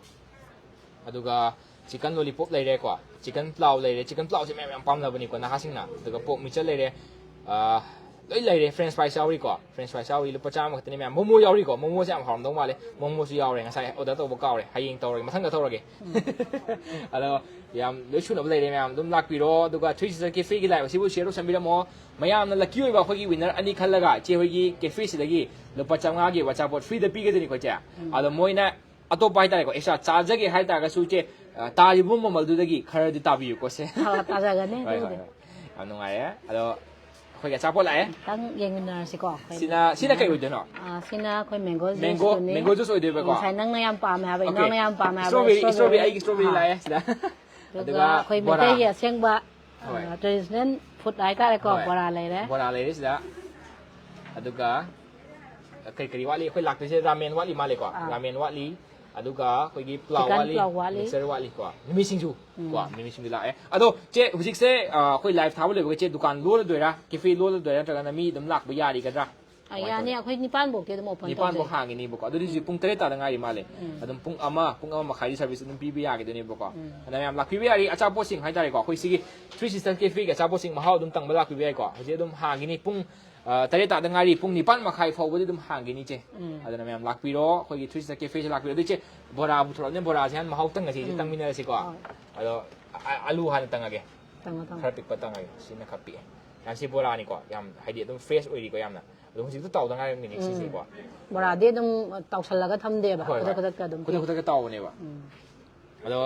ꯑꯗꯨꯒ ꯆꯤꯀꯟ ꯂꯣꯂꯤꯄꯣꯞ ꯂꯩꯔꯦꯀꯣ, ꯆꯤꯀꯟ ꯄ꯭ꯂꯥꯎ ꯂꯩꯔꯦ꯫ ꯆꯤꯀꯟ ꯄ꯭ꯂꯥꯎꯁꯦ ꯃꯌꯥꯝ ꯌꯥꯝ ꯄꯥꯝꯅꯕꯅꯤꯀꯣ ꯅꯍꯥꯁꯤꯡꯅ꯫ ꯑꯗꯨꯒ ꯄꯣꯔꯛ ꯃꯤꯛꯆꯔ ꯂꯩꯔꯦ꯫ ꯑ, ꯂꯣꯏ ꯂꯩꯔꯦ꯫ ꯐ꯭ꯔꯦꯟꯆ ꯐ꯭ꯔꯥꯏꯁ ꯌꯥꯎꯔꯤꯀꯣ, ꯐ꯭ꯔꯦꯟꯆ ꯐ꯭ꯔꯥꯏꯁ ꯌꯥꯎꯔꯤ, ꯂꯨꯄꯥ ꯆꯥꯝꯃ ꯈꯛꯇꯅꯤ ꯃꯌꯥꯝ꯫ ꯃꯣꯃꯣ ꯌꯥꯎꯔꯤꯀꯣ, ꯃꯣꯃꯣꯁꯦ ꯌꯥꯝ ꯍꯥꯎꯔꯝꯗꯧ ꯃꯥꯜꯂꯦ꯫ ꯃꯣꯃꯣꯁꯨ ꯌꯥꯎꯔꯦ, ꯉꯁꯥꯏ ꯑꯣꯔꯗꯔ ꯇꯧꯕ ꯀꯥꯎꯔꯦ, ꯍꯌꯦꯡ ꯇꯧꯔꯒꯦ, ꯃꯊꯪꯗ ꯇꯧꯔꯒꯦ꯫ ꯑꯗꯣ ꯌꯥꯝ ꯂꯣꯏ ꯁꯨꯅꯕ ꯂꯩꯔꯦ ꯃꯌꯥꯝ, ꯑꯗꯨꯝ ꯂꯥꯛꯄꯤꯔꯣ꯫ ꯑꯗꯨꯒ Three Sister Cafeꯒꯤ live ꯑꯁꯤꯕꯨ share ꯇꯧꯁꯟꯕꯤꯔꯝꯃꯣ꯫ ꯃꯌꯥꯝꯅ lucky ꯑꯣꯏꯕ ꯑꯩꯈꯣꯏꯒꯤ winner ꯑꯅꯤ ꯈꯜꯂꯒ ꯏꯆꯦ ꯍꯣꯏꯒꯤ cafeꯁꯤꯗꯒꯤ ꯂꯨꯄꯥ ꯆꯥꯝꯃꯉꯥꯒꯤ ꯑꯆꯥꯄꯣꯠ freeꯗ ꯄꯤꯒꯗꯣꯏꯅꯤꯀꯣ ꯏꯆꯦ꯫ ꯑꯗꯣ ꯃꯣꯏꯅ ꯑꯇꯣꯞꯄ ꯍꯥꯏꯇꯥꯔꯦꯀꯣ, extra ꯆꯥꯖꯒꯦ ꯍꯥꯏꯇꯥꯔꯒꯁꯨ ꯏꯆꯦ, ꯑ, ꯇꯥꯔꯤꯕ ꯃꯃꯜꯗꯨꯗꯒꯤ ꯈꯔꯗꯤ ꯇꯥꯕꯤꯌꯨꯀꯣ ꯁꯦ꯫ ꯑ, ꯇꯥꯖꯒꯅꯤ ꯍꯣꯏ, ꯑꯗꯨꯕꯨꯗꯤ꯫ ꯍꯣꯏ, ꯍꯣꯏ꯫ ꯌꯥꯝ ꯅꯨꯡꯉꯥꯏꯔꯦ꯫ ꯑꯗꯣ ꯑꯩꯈꯣꯏꯒꯤ ꯑꯆꯥꯄꯣꯠ ꯂꯥꯛꯑꯦ꯫ ꯑꯝꯇꯪ ꯌꯦꯡꯃꯤꯟꯅꯔꯁꯤꯀꯣ ꯑꯩꯈꯣꯏ꯫ ꯁꯤꯅ, ꯁꯤꯅ ꯀꯩ ꯑꯣꯏꯗꯣꯏꯅꯣ? ꯑ, ꯁꯤꯅ ꯑꯩꯈꯣꯏ mango mango, juiceꯇꯨꯅꯤ꯫ Mango juice ꯑꯣꯏꯗꯣꯏꯕꯀꯣ? ꯉꯁꯥꯏ ꯅꯪꯅ ꯌꯥꯝ ꯄꯥꯝꯃꯦ ꯍꯥꯏꯕ, ꯑꯣꯀꯦ꯫ ꯏꯅꯥꯎꯅ ꯌꯥꯝ ꯄꯥꯝꯃꯦ ꯍꯥꯏꯕ strawberry, strawberry, strawberry꯫ ꯑꯩꯒꯤ strawberry ꯑꯥ꯫ ꯂꯥꯛꯑꯦ ꯁꯤꯗ꯫ ꯑꯗꯨꯒ ꯑꯗꯨꯒ ꯑꯩꯈꯣꯏ ꯕꯣꯔꯥ꯫ ꯃꯩꯇꯩꯒꯤ ꯑꯁꯦꯡꯕ, ꯍꯣꯏ꯫ ꯑ, traditional food ꯍꯥꯏꯇꯥꯔꯦꯀꯣ, ꯍꯣꯏ꯫ ꯕꯣꯔꯥ ꯂꯩꯔꯦ꯫ ꯕꯣꯔꯥ ꯂꯩꯔꯦ ꯁꯤꯗ꯫ ꯑꯗꯨꯒ ꯀꯔꯤ ꯀꯔꯤ ꯋꯥꯠꯂꯤ? ꯑꯩꯈꯣꯏ ꯂꯥꯛꯇꯣꯏꯁꯦ ꯔꯥꯃꯦꯟ ꯋꯥꯠꯂꯤ ꯃꯥꯜꯂꯦꯀꯣ? ꯑꯥ꯫ ꯔꯥꯃꯦꯟ ꯋꯥꯠꯂꯤ꯫ ꯑꯗꯨꯒ ꯑꯩꯈꯣꯏꯒꯤ ꯄ꯭ꯂꯥꯎ ꯆꯤꯀꯟ ꯋꯥꯠꯂꯤ, ꯄ꯭ꯂꯥꯎ ꯋꯥꯠꯂꯤ꯫ ꯃꯤꯛꯆꯔ ꯋꯥꯠꯂꯤꯀꯣ? ꯃꯤꯃꯤ ꯁꯤꯡꯖꯨ꯫ ꯎꯝ꯫ ꯀꯣ, ꯃꯤꯃꯤ ꯁꯤꯡꯖꯨ ꯂꯥꯛꯑꯦ꯫ ꯑꯗꯣ ꯆꯦ, ꯍꯧꯖꯤꯛꯁꯦ, ꯑ, ꯑꯩꯈꯣꯏ live ꯊꯥꯕ ꯂꯣꯏꯕꯒ ꯆꯦ ꯗꯨꯀꯥꯟ ꯂꯣꯜꯂꯗꯣꯏꯔꯥ, cafe ꯂꯣꯜꯂꯗꯣꯏꯔꯥ, ꯅꯠꯇ꯭ꯔꯒꯅ ꯃꯤ ꯑꯗꯨꯝ ꯂꯥꯛꯄ ꯌꯥꯔꯤꯒꯗ꯭ꯔꯥ? ꯑ, ꯀꯃꯥꯏꯅ ꯌꯥꯅꯤ, ꯇꯧꯅꯤ? ꯑꯩꯈꯣꯏ ꯅꯤꯄꯥꯟ ꯐꯧꯗꯤ ꯑꯗꯨꯝ open ꯅꯤꯄꯥꯟ ꯐꯧ ꯇꯧꯖꯩ꯫ ꯍꯥꯡꯉꯤꯅꯦꯕꯀꯣ꯫ ꯑꯗꯨꯗꯤ ꯍꯧꯖꯤꯛ ꯎꯝ꯫ ꯄꯨꯡ ꯇꯔꯦꯠ ꯇꯥꯗ ꯉꯥꯏꯔꯤ ꯃꯥꯜꯂꯦ꯫ ꯎꯝ꯫ ꯑꯗꯨꯝ ꯄꯨꯡ ꯑꯃ, ꯄꯨꯡ ꯑꯃ ꯃꯈꯥꯏꯗꯤ service ꯑꯗꯨꯝ ꯄꯤꯕ ꯌꯥꯒꯗꯣꯏꯅꯦꯕꯀꯣ꯫ ꯎꯝ꯫ ꯑꯗꯨꯅ ꯃꯌꯥꯝ ꯂꯥꯛꯄꯤꯕ ꯌꯥꯔꯤ꯫ ꯑꯆꯥꯄꯣꯠꯁꯤꯡ ꯍꯥꯏꯇꯥꯔꯦꯀꯣ, ꯑꯩꯈꯣꯏ ꯁꯤꯒꯤ Three Sister Cafeꯒꯤ ꯑꯆꯥꯄꯣꯠꯁꯤꯡ ꯃꯍꯥꯎ ꯑꯗꯨꯝ ꯇꯪꯕ ꯂꯥꯛꯄꯤꯕ ꯌꯥꯏꯀꯣ꯫ ꯍꯧꯖꯤꯛ ꯑꯗꯨꯝ ꯍꯥꯡꯉꯤꯅꯤ, ꯄꯨꯡ, ꯑ, ꯇꯔꯦꯠ ꯇꯥꯗ ꯉꯥꯏꯔꯤ, ꯄꯨꯡ ꯅꯤꯄꯥꯟ ꯃꯈꯥꯏ ꯐꯥꯎꯕꯗꯤ ꯑꯗꯨꯝ ꯍꯥꯡꯒꯤꯅꯤ ꯏꯆꯦ꯫ ꯎꯝ꯫ ꯑꯗꯨꯅ ꯃꯌꯥꯝ ꯂꯥꯛꯄꯤꯔꯣ, ꯑꯩꯈꯣꯏꯒꯤ Three Sister Cafeꯁꯦ ꯂꯥꯛꯄꯤꯔꯣ꯫ ꯑꯗꯨ ꯏꯆꯦ, ꯕꯣꯔꯥ ꯄꯨꯊꯣꯔꯛꯑꯕꯅꯤꯅ ꯕꯣꯔꯥꯁꯦ ꯍꯥꯟꯅ ꯃꯍꯥꯎ ꯇꯪꯉꯁꯤ, ꯏꯆꯦ, ꯎꯝ꯫ ꯇꯪꯃꯤꯟꯅꯔꯁꯤꯀꯣ꯫ ꯍꯣꯏ꯫ ꯑꯗꯣ ꯑ-, ꯑ-, ꯑꯂꯨ ꯍꯥꯟꯅ ꯇꯪꯉꯒꯦ꯫ ꯇꯪꯉꯣ, ꯇꯪꯉꯣ꯫ ꯈꯔ ꯄꯤꯛꯄ ꯇꯪꯉꯒꯦ꯫ ꯁꯤꯅ ꯈꯔ ꯄꯤꯛꯑꯦ꯫ ꯌꯥꯝ ꯁꯤ ꯕꯣꯔꯥꯅꯤꯀꯣ, ꯌꯥꯝ ꯍꯥꯏꯗꯤ ꯑꯗꯨꯝ fresh ꯑꯣꯏꯔꯤꯀꯣ ꯌꯥꯝꯅ꯫ ꯑꯗꯣ ꯍꯧꯖꯤꯛꯇ ꯇꯥꯎꯗ ꯉꯥꯏꯔꯝꯃꯤꯅꯦ ꯎꯝ꯫ ꯁꯤꯁꯦꯀꯣ꯫ ꯕꯣꯔꯥꯗꯤ ꯑꯗꯨꯝ ꯇꯥꯎꯁꯜꯂꯒ ꯊꯝꯗꯦꯕ, ꯍꯣꯏ, ꯈꯨꯗꯛ ꯍꯣꯏ꯫ ꯈꯨꯗꯛꯇ ꯑꯗꯨꯝ꯫ ꯈꯨꯗꯛ ꯈꯨꯗꯛꯇ ꯇꯥꯎꯕꯅꯦꯕ꯫ ꯎꯝ꯫ ꯑꯗꯣ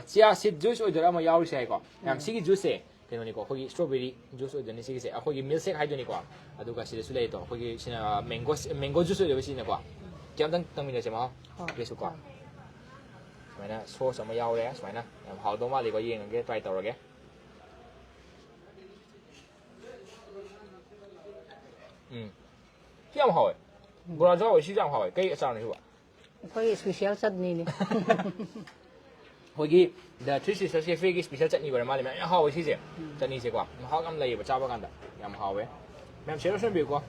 ꯆꯤꯌꯥ ꯁꯤꯗ ꯖꯨꯁ ꯑꯣꯏꯗꯣꯏꯔꯥ ꯑꯃ ꯌꯥꯎꯔꯤꯁꯦ ꯍꯥꯏꯀꯣ ꯃꯌꯥꯝ꯫ ꯁꯤꯒꯤ ꯖꯨꯁꯁꯦ ꯀꯩꯅꯣꯅꯤꯀꯣ, ꯑꯩꯈꯣꯏꯒꯤ ꯁ꯭ꯇ꯭ꯔꯣꯕꯦꯔꯤ ꯖꯨꯁ ꯑꯣꯏꯗꯣꯏꯅꯤ ꯁꯤꯒꯤꯁꯦ, ꯑꯩꯈꯣꯏꯒꯤ ꯃꯤꯜꯛ ꯁꯦꯛ ꯍꯥꯏꯗꯣꯏꯅꯤꯀꯣ꯫ ꯑꯗꯨꯒ ꯁꯤꯗꯁꯨ ꯂꯩ ꯇꯣ, ꯑꯩꯈꯣꯏꯒꯤ ꯁꯤꯅ ꯃꯦꯡꯒꯣ ꯃꯦꯡꯒꯣ ꯖꯨꯁ ꯑꯣꯏꯗꯣꯏꯕ ꯁꯤꯅꯀꯣ꯫ ꯈꯤꯇꯪ ꯇꯪꯃꯤꯟꯅꯁꯦ ꯃꯍꯥꯎ꯫ ꯍꯣꯏ, ꯀꯩꯁꯨꯀꯣ꯫ ꯆꯥꯎ꯫ ꯁꯨꯃꯥꯏꯅ ꯁꯣꯁ ꯑꯃ ꯌꯥꯎꯔꯦ꯫ ꯁꯨꯃꯥꯏꯅ ꯌꯥꯝ ꯍꯥꯎꯗꯧ ꯃꯥꯜꯂꯤꯀꯣ, ꯌꯦꯡꯉꯒꯦ, ꯇ꯭ꯔꯥꯏ ꯇꯧꯔꯒꯦ꯫ ꯎꯝ, ꯁꯤ ꯌꯥꯝ ꯍꯥꯎꯋꯦ꯫ ꯕꯣꯔꯥꯁꯨ ꯍꯥꯎꯋꯦ, ꯁꯤꯁꯨ ꯌꯥꯝ ꯍꯥꯎꯋꯦ꯫ ꯀꯩ ꯑꯆꯥꯔꯅꯣ ꯁꯤꯕꯣ? ꯑꯩꯈꯣꯏꯒꯤ ꯏꯁꯄꯤꯁꯦꯜ ꯆꯠꯅꯤꯅꯦ꯫ ꯑꯩꯈꯣꯏꯒꯤ ꯗ ꯊ꯭ꯔꯤ ꯁꯤꯁꯇꯔꯁ ꯀꯦꯐꯦꯒꯤ ꯏꯁꯄꯤꯁꯦꯜ ꯆꯠꯅꯤ ꯑꯣꯏꯔ ꯃꯥꯜꯂꯦ ꯃꯌꯥꯝ꯫ ꯌꯥꯝ ꯍꯥꯎꯋꯦ ꯁꯤꯁꯦ꯫ ꯆꯠꯅꯤꯁꯦꯀꯣ, ꯃꯍꯥꯎ ꯌꯥꯝ ꯂꯩꯌꯦꯕ ꯆꯥꯕ ꯀꯥꯟꯗ꯫ ꯌꯥꯝ ꯍꯥꯎꯋꯦ꯫ ꯃꯌꯥꯝ ꯁꯦꯔ ꯁꯦꯝꯕꯤꯌꯨꯀꯣ꯫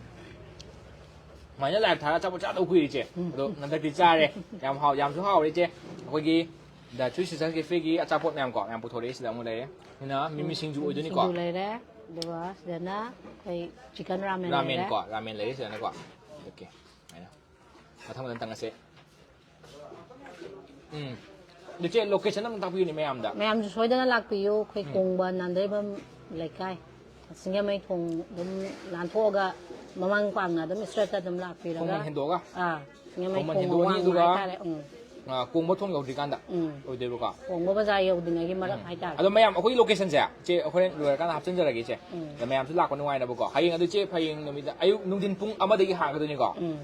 ꯁꯨꯃꯥꯏꯅ ꯂꯥꯏꯞ ꯊꯥꯔꯒ ꯑꯆꯥꯄꯣꯠ ꯆꯥꯗꯕ ꯀꯨꯏꯔꯦ ꯏꯆꯦ꯫ ꯑꯗꯣ ꯍꯟꯗꯛꯇꯤ ꯆꯥꯔꯦ꯫ ꯌꯥꯝ ꯍꯥꯎ ꯌꯥꯝꯁꯨ ꯍꯥꯎꯔꯦ ꯏꯆꯦ꯫ ꯑꯩꯈꯣꯏꯒꯤ ꯗ ꯊ꯭ꯔꯤ ꯁꯤꯁꯇꯔꯁ ꯀꯦꯐꯦꯒꯤ ꯑꯆꯥꯄꯣꯠ ꯃꯌꯥꯝ ꯀꯣ ꯃꯌꯥꯝ ꯄꯨꯊꯣꯔꯛꯑꯦ꯫ ꯁꯤꯗ ꯑꯃꯨꯛ ꯂꯩꯔꯦ꯫ ꯁꯤꯅ ꯃꯤꯃꯤ ꯁꯤꯡꯖꯨ ꯑꯣꯏꯗꯣꯏꯅꯤꯀꯣ꯫ ꯁꯤꯡꯖꯨ ꯂꯩꯔꯦ꯫ ꯑꯗꯨꯒ ꯁꯤꯗꯅ ꯑꯩꯈꯣꯏ ꯆꯤꯀꯟ ꯔꯥꯃꯦꯟ ꯔꯥꯃꯦꯟ ꯂꯩꯔꯦ꯫ ꯀꯣ ꯔꯥꯃꯦꯟ ꯂꯩꯔꯦ ꯁꯤꯗꯅꯀꯣ꯫ ꯑꯣꯀꯦ꯫ ꯁꯨꯃꯥꯏꯅ꯫ ꯃꯊꯪ ꯃꯊꯪ ꯇꯪꯉꯁꯦ꯫ ꯎꯝ꯫ ꯑꯗꯨ ꯆꯦ, ꯂꯣꯀꯦꯁꯟ ꯑꯃ ꯇꯥꯛꯄꯤꯌꯨꯅꯦ ꯃꯌꯥꯝꯗ꯫ ꯃꯌꯥꯝꯁꯨ ꯁꯣꯏꯗꯅ ꯂꯥꯛꯄꯤꯌꯨ꯫ ꯑꯩꯈꯣꯏ ꯎꯝ꯫ ꯀꯣꯡꯕ ꯅꯥꯟꯗꯩꯕꯝ ꯂꯩꯀꯥꯏ, ꯁꯤꯡꯖꯃꯩ ꯊꯣꯡ ꯑꯗꯨꯝ ꯂꯥꯟꯊꯣꯛꯑꯒ ꯃꯃꯥꯡ ꯄꯥꯡꯅ ꯑꯗꯨꯝ ꯏꯁꯇ꯭ꯔꯦꯠꯇ ꯑꯗꯨꯝ ꯂꯥꯛꯄꯤꯔꯒ, ꯈꯣꯡꯃꯟ ꯍꯦꯟꯗꯣꯛꯑꯒ? ꯑꯥ, ꯁꯤꯡꯖꯃꯩ ꯈꯣꯡꯃꯟ ꯊꯣꯡ ꯍꯦꯟꯗꯣꯛꯑꯅꯤ, ꯑꯋꯥꯡꯃ ꯑꯗꯨꯒ, ꯍꯥꯏꯇꯥꯔꯦ꯫ ꯎꯝ꯫ ꯑꯥ, ꯀꯣꯡꯕ ꯊꯣꯡ ꯌꯧꯗ꯭ꯔꯤꯀꯥꯟꯗ ꯎꯝ꯫ ꯑꯣꯏꯗꯣꯏꯕꯀꯣ? ꯀꯣꯡꯕ ꯕꯖꯥꯔ ꯌꯧꯗ꯭ꯔꯤꯉꯩꯒꯤ ꯃꯔꯛ ꯎꯝ꯫ ꯍꯥꯏꯇꯥꯔꯦ꯫ ꯑꯗꯣ ꯃꯌꯥꯝ, ꯑꯩꯈꯣꯏꯒꯤ ꯂꯣꯀꯦꯁꯟꯁꯦ ꯆꯦ, ꯍꯣꯔꯦꯟ ꯂꯣꯏꯔꯀꯥꯟꯗ ꯍꯥꯞꯆꯤꯟꯖꯔꯒꯦ ꯏꯆꯦ꯫ ꯎꯝ꯫ ꯑꯗ ꯃꯌꯥꯝꯁꯨ ꯂꯥꯛꯄ ꯅꯨꯡꯉꯥꯏꯅꯕꯀꯣ꯫ ꯍꯌꯦꯡ ꯑꯗꯨ ꯆꯦ, ꯍꯌꯦꯡ ꯅꯨꯃꯤꯗꯥꯡ, ꯑꯌꯨꯛ ꯅꯨꯡꯊꯤꯟ ꯄꯨꯡ ꯑꯃꯗꯒꯤ ꯍꯥꯡꯒꯗꯣꯏꯅꯤꯀꯣ꯫ ꯎꯝ꯫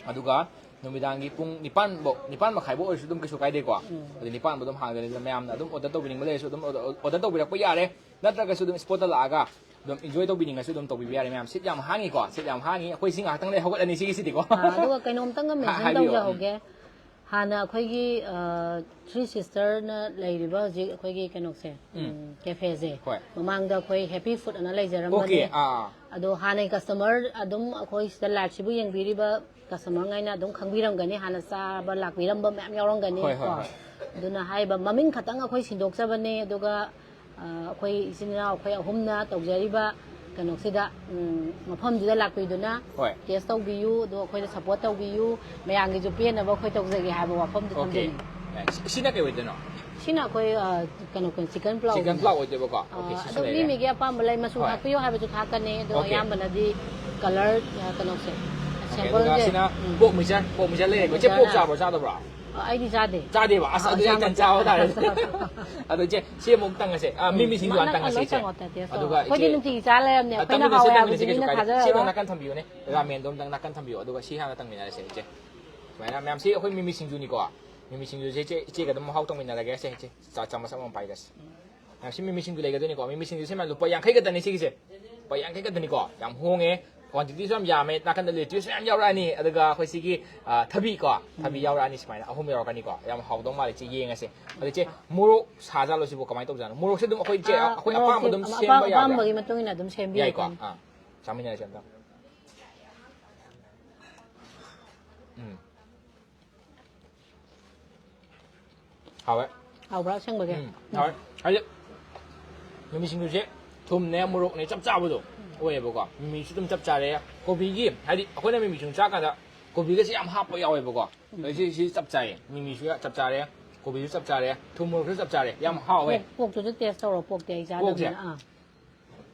ꯑꯗꯨꯒ ꯅꯨꯃꯤꯗꯥꯡꯒꯤ ꯄꯨꯡ ꯅꯤꯄꯥꯟ ꯐꯧ, ꯅꯤꯄꯥꯟ ꯃꯈꯥꯏ ꯐꯧ ꯑꯣꯏꯔꯁꯨ ꯑꯗꯨꯝ ꯀꯩꯁꯨ ꯀꯥꯏꯗꯦꯀꯣ꯫ ꯎꯝ꯫ ꯑꯗꯨ ꯅꯤꯄꯥꯟ ꯐꯧ ꯑꯗꯨꯝ ꯍꯥꯡꯒꯅꯤ꯫ ꯑꯗꯨꯅ ꯃꯌꯥꯝꯅ ꯑꯗꯨꯝ ꯑꯣꯔꯗꯔ ꯇꯧꯕꯤꯅꯤꯡꯕ ꯂꯩꯔꯁꯨ ꯑꯗꯨꯝ ꯑꯣꯔꯗꯔ, ꯑꯣꯔꯗꯔ ꯇꯧꯕꯤꯔꯛꯄ ꯌꯥꯔꯦ꯫ ꯅꯠꯇ꯭ꯔꯒꯁꯨ ꯑꯗꯨꯝ ꯏꯁꯄꯣꯠꯇ ꯂꯥꯛꯑꯒ ꯑꯗꯨꯝ ꯏꯟꯖꯣꯏ ꯇꯧꯕꯤꯅꯤꯡꯉꯁꯨ ꯑꯗꯨꯝ ꯇꯧꯕꯤꯕ ꯌꯥꯔꯦ ꯃꯌꯥꯝ꯫ ꯁꯤꯠ ꯌꯥꯝ ꯍꯥꯡꯉꯤꯀꯣ, ꯁꯤꯠ ꯌꯥꯝ ꯍꯥꯡꯉꯤ꯫ ꯑꯩꯈꯣꯏ ꯁꯤ ꯉꯥꯏꯍꯥꯛꯇꯪ ꯂꯩ ꯍꯧꯒꯠꯂꯅꯤ ꯁꯤꯒꯤꯁꯤꯗꯤꯀꯣ꯫ ꯑꯥ, ꯑꯗꯨꯒ ꯀꯩꯅꯣꯝꯇꯪꯒ ꯍꯥ-, ꯃꯦꯟꯁꯟ ꯍꯥꯏꯕꯤꯌꯣ꯫ ꯎꯝ꯫ ꯇꯧꯖꯍꯧꯒꯦ꯫ ꯍꯥꯟꯅ ꯑꯩꯈꯣꯏꯒꯤ, ꯑ, ꯊ꯭ꯔꯤ ꯁꯤꯁꯇꯔꯅ ꯂꯩꯔꯤꯕ ꯍꯧꯖꯤꯛ ꯑꯩꯈꯣꯏꯒꯤ ꯀꯩꯅꯣꯁꯦ, ꯎꯝ꯫ ꯎꯝ, ꯀꯦꯐꯦꯁꯦ, ꯍꯣꯏ꯫ ꯃꯃꯥꯡꯗ ꯑꯩꯈꯣꯏ ꯍꯦꯄꯤ ꯐꯨꯗ ꯑꯅ ꯂꯩꯖꯔꯝꯕꯅꯦ꯫ ꯑꯣꯀꯦ, ꯑꯥ, ꯑꯥ꯫ ꯑꯗꯣ ꯍꯥꯟꯅꯒꯤ ꯀꯁꯇꯃꯔ ꯑꯗꯨꯝ ꯑꯩꯈꯣꯏ ꯁꯤꯗ ꯂꯥꯏꯐꯁꯤꯕꯨ ꯌꯦꯡꯕꯤꯔꯤꯕ ꯀꯁꯇꯃꯔꯉꯩꯅ ꯑꯗꯨꯝ ꯈꯪꯕꯤꯔꯝꯒꯅꯤ, ꯍꯥꯟꯅ ꯆꯥꯕ ꯂꯥꯛꯄꯤꯔꯝꯕ ꯃꯌꯥꯝ ꯌꯥꯎꯔꯝꯒꯅꯤ ꯍꯣꯏ, ꯍꯣꯏ, ꯀꯣ꯫ ꯍꯣꯏ꯫ ꯑꯗꯨꯅ ꯍꯥꯏꯔꯤꯕ ꯃꯃꯤꯡ ꯈꯛꯇꯪ ꯑꯩꯈꯣꯏ ꯁꯤꯟꯗꯣꯛꯆꯕꯅꯦ, ꯑꯗꯨꯒ, ꯑ, ꯑꯩꯈꯣꯏ ꯏꯆꯤꯟ ꯏꯅꯥꯎ ꯑꯩꯈꯣꯏ ꯑꯍꯨꯝꯅ ꯇꯧꯖꯔꯤꯕ ꯀꯩꯅꯣꯁꯤꯗ, ꯎꯝ, ꯃꯐꯝꯁꯤꯗ ꯂꯥꯛꯄꯤꯗꯨꯅ ꯍꯣꯏ꯫ ꯇꯦꯁ ꯇꯧꯕꯤꯌꯨ, ꯑꯗꯣ ꯑꯩꯈꯣꯏꯗ ꯁꯄꯣꯔꯠ ꯇꯧꯕꯤꯌꯨ, ꯃꯌꯥꯝꯒꯤꯁꯨ ꯄꯦꯟꯅꯕ ꯑꯩꯈꯣꯏ ꯇꯧꯖꯒꯦ ꯍꯥꯏꯕ ꯋꯥꯐꯝꯗꯨ ꯑꯣꯀꯦ꯫ ꯊꯝꯖꯅꯤꯡꯉꯤ꯫ ꯑꯦ, ꯁꯤ-, ꯁꯁꯤꯅ ꯀꯩ ꯑꯣꯏꯗꯣꯏꯅꯣ? ꯁꯤꯅ ꯑꯩꯈꯣꯏ, ꯑ, ꯀꯩꯅꯣ, ꯀꯩꯅꯣ, ꯆꯤꯀꯟ ꯄ꯭ꯂꯥꯎ ꯆꯤꯀꯟ ꯑꯣꯏꯗꯣꯏꯅꯦ꯫ ꯄ꯭ꯂꯥꯎ ꯑꯣꯏꯗꯣꯏꯕꯀꯣ? ꯑꯣꯀꯦ, ꯑ, ꯁꯤꯁꯨ ꯑꯗꯨꯝ ꯃꯤ ꯂꯩꯔꯦ꯫ ꯃꯤꯒꯤ ꯑꯄꯥꯝꯕ ꯂꯩ, ꯃꯆꯨ ꯍꯣꯏ꯫ ꯊꯥꯛꯄꯤꯌꯨ ꯍꯥꯏꯕꯁꯨ ꯊꯥꯛꯀꯅꯤ, ꯑꯗꯣ ꯑꯣꯀꯦ꯫ ꯑꯌꯥꯝꯕꯅꯗꯤ ꯀꯂꯔ, ꯑ, ꯀꯩꯅꯣꯁꯦ, ꯑꯣꯀꯦ, ꯑꯗꯨꯒ ꯁꯦꯝꯄꯜꯁꯦ, ꯁꯤꯅ ꯎꯝ꯫ ꯄꯣꯛ ꯃꯤꯛꯆꯔ, ꯄꯣꯛ ꯃꯤꯛꯆꯔ ꯂꯩꯔꯦꯀꯣ꯫ ꯏꯆꯦ, ꯃꯤꯛꯆꯔ, ꯄꯣꯛ ꯑ, ꯆꯥꯕ꯭ꯔꯣ, ꯆꯥꯗꯕ꯭ꯔꯣ? ꯑꯩꯗꯤ ꯆꯥꯗꯦ꯫ ꯆꯥꯗꯦꯕ? ꯑꯁ, ꯑꯥ, ꯑꯗꯨꯗꯤ ꯑꯩ ꯌꯥꯝ ꯇꯟ ꯆꯥꯕ ꯇꯥꯔꯦ꯫ ꯑꯗꯣ ꯏꯆꯦ, ꯁꯤ ꯑꯃꯨꯛ ꯇꯪꯉꯁꯦ꯫ ꯑꯥ, ꯃꯤꯃꯤ ꯁꯤꯡꯖꯨ ꯍꯥꯟꯅ ꯅꯪ ꯇꯪꯉꯁꯦ, ꯂꯣꯏ ꯏꯆꯦ꯫ ꯇꯪꯉꯣ, ꯇꯪꯉꯣ, ꯇꯦꯁ ꯇꯧꯔꯣ꯫ ꯑꯗꯨꯒ ꯑꯩꯈꯣꯏꯗꯤ ꯏꯆꯦ, ꯅꯨꯡꯇꯤꯒꯤ ꯆꯥ ꯂꯩꯔꯕꯅꯦ, ꯑꯩꯈꯣꯏꯅ ꯇꯪꯃꯤꯟꯅꯁꯦ, ꯍꯥꯎꯋꯦ ꯇꯪꯃꯤꯟꯅꯁꯦ, ꯍꯥꯏꯕꯗꯨꯗꯤ ꯀꯩꯁꯨ ꯅꯪ ꯀꯥꯏꯗꯦ꯫ ꯁꯤ ꯑꯃ ꯆꯥꯗꯕꯅꯤꯅ꯫ ꯅꯥꯀꯟ ꯊꯝꯕꯤꯌꯨꯅꯦ, ꯔꯥꯃꯦꯟꯗꯣ ꯑꯝꯇꯪ ꯅꯥꯀꯟ ꯊꯝꯕꯤꯌꯣ, ꯑꯗꯨꯒ ꯁꯤ ꯍꯥꯟꯅ ꯇꯪꯃꯤꯟꯅꯔꯁꯦ, ꯏꯆꯦ꯫ ꯁꯨꯃꯥꯏꯅ ꯃꯌꯥꯝꯁꯤ ꯑꯩꯈꯣꯏ ꯃꯤꯃꯤ ꯁꯤꯡꯖꯨꯅꯤꯀꯣ꯫ ꯃꯤꯃꯤ ꯁꯤꯡꯖꯨꯁꯦ ꯏꯆꯦ, ꯏꯆꯦꯒ ꯑꯗꯨꯝ ꯃꯍꯥꯎ ꯇꯪꯃꯤꯟꯅꯔꯒꯦ꯫ ꯁꯦ, ꯏꯆꯦ, ꯆꯥ ꯆꯥꯃꯁ ꯑꯃ ꯄꯥꯏꯒꯁꯦ꯫ ꯃꯌꯥꯝꯁꯤ ꯃꯤꯃꯤ ꯁꯤꯡꯖꯨ ꯂꯩꯒꯗꯣꯏꯅꯤꯀꯣ꯫ ꯃꯤꯃꯤ ꯁꯤꯡꯖꯨꯁꯦ ꯃꯌꯥꯝ ꯂꯨꯄꯥ ꯌꯥꯡꯈꯩ ꯈꯛꯇꯅꯤ ꯁꯤꯒꯤꯁꯦ꯫ ꯂꯨꯄꯥ ꯌꯥꯡꯈꯩ ꯈꯛꯇꯅꯤꯀꯣ꯫ ꯌꯥꯝ ꯍꯣꯡꯉꯦ꯫ ꯀ꯭ꯋꯥꯟꯇꯤꯇꯤꯁꯨ ꯌꯥꯝ ꯌꯥꯝꯃꯦ꯫ ꯅꯥꯀꯟꯗ ꯂꯦꯇ꯭ꯌꯨꯁꯁꯨ ꯌꯥꯝ ꯌꯥꯎꯔꯛꯑꯅꯤ꯫ ꯑꯗꯨꯒ ꯑꯩꯈꯣꯏ ꯁꯤꯒꯤ, ꯑ, ꯊꯕꯤꯀꯣ꯫ ꯊꯕꯤ ꯌꯥꯎꯔꯛꯑꯅꯤ꯫ ꯁꯨꯃꯥꯏꯅ ꯑꯍꯨꯝ ꯌꯥꯎꯔꯛꯀꯅꯤꯀꯣ꯫ ꯌꯥꯝ ꯍꯥꯎꯗꯧ ꯃꯥꯜꯂꯦ꯫ ꯏꯆꯦ, ꯌꯦꯡꯉꯁꯦ꯫ ꯑꯗꯣ ꯏꯆꯦ, ꯃꯣꯔꯣꯛ ꯁꯥꯖꯥꯠꯂꯣ ꯁꯤꯕꯨ? ꯀꯃꯥꯏꯅ ꯇꯧꯖꯥꯠꯅꯣ? ꯃꯣꯔꯣꯛꯁꯦ ꯑꯗꯨꯝ ꯑꯩꯈꯣꯏ, ꯏꯆꯦ, ꯑꯥ, ꯑꯩꯈꯣꯏ ꯑꯄꯥꯝꯕ ꯃꯣꯔꯣꯛꯁꯦ ꯑꯗꯨꯝ ꯑꯄꯥꯝ-, ꯁꯦꯝꯕ ꯌꯥꯕ꯭ꯔꯥ? ꯑꯄꯥꯝꯕꯒꯤ ꯃꯇꯨꯡ ꯏꯟꯅ ꯑꯗꯨꯝ ꯁꯦꯝꯕꯤꯌꯨ ꯌꯥꯏꯀꯣ꯫ ꯀꯩꯅꯣ꯫ ꯑꯥ, ꯆꯥꯃꯤꯟꯅꯔꯁꯦ ꯑꯝꯇ꯫ ꯎꯝ꯫ ꯍꯥꯎꯋꯦ꯫ ꯍꯥꯎꯕ꯭ꯔꯥ ꯑꯁꯦꯡꯕꯒꯤ? ꯎꯝ, ꯍꯥꯎꯋꯦ꯫ ꯍꯥꯏꯗꯤ ꯃꯤꯃꯤ ꯁꯤꯡꯖꯨꯁꯦ ꯊꯨꯝꯅꯦ, ꯃꯣꯔꯣꯛꯅꯦ, ꯆꯞ ꯆꯥꯕꯗꯣ ꯑꯣꯏꯌꯦꯕꯀꯣ꯫ ꯃꯤꯃꯤꯁꯨ ꯑꯗꯨꯝ ꯆꯞ ꯆꯥꯔꯦ꯫ ꯀꯣꯕꯤꯒꯤ, ꯍꯥꯏꯗꯤ ꯑꯩꯈꯣꯏꯅ ꯃꯤꯃꯤ ꯁꯤꯡꯖꯨ ꯆꯥꯀꯥꯟꯗ ꯀꯣꯕꯤꯒꯁꯦ ꯌꯥꯝ ꯍꯥꯞꯄ ꯌꯥꯎꯋꯦꯕꯀꯣ꯫ ꯑꯗꯩ ꯁꯤ, ꯁꯤ ꯆꯞ ꯆꯥꯏꯌꯦ꯫ ꯃꯤꯃꯤꯁꯨ ꯆꯞ ꯆꯥꯔꯦ, ꯀꯣꯕꯤꯁꯨ ꯆꯞ ꯆꯥꯔꯦ, ꯊꯨꯝ ꯃꯣꯔꯣꯛꯁꯨ ꯆꯞ ꯆꯥꯔꯦ꯫ ꯌꯥꯝ ꯍꯥꯎꯋꯦ꯫ ꯄꯣꯛ-, ꯄꯣꯛꯇꯨꯁꯨ ꯇꯦꯁ ꯇꯧꯔꯣ, ꯄꯣꯛꯇꯤ ꯑꯩ ꯄꯣꯛꯁꯦ? ꯆꯥꯗꯕꯅꯤꯅ꯫ ꯑꯥ꯫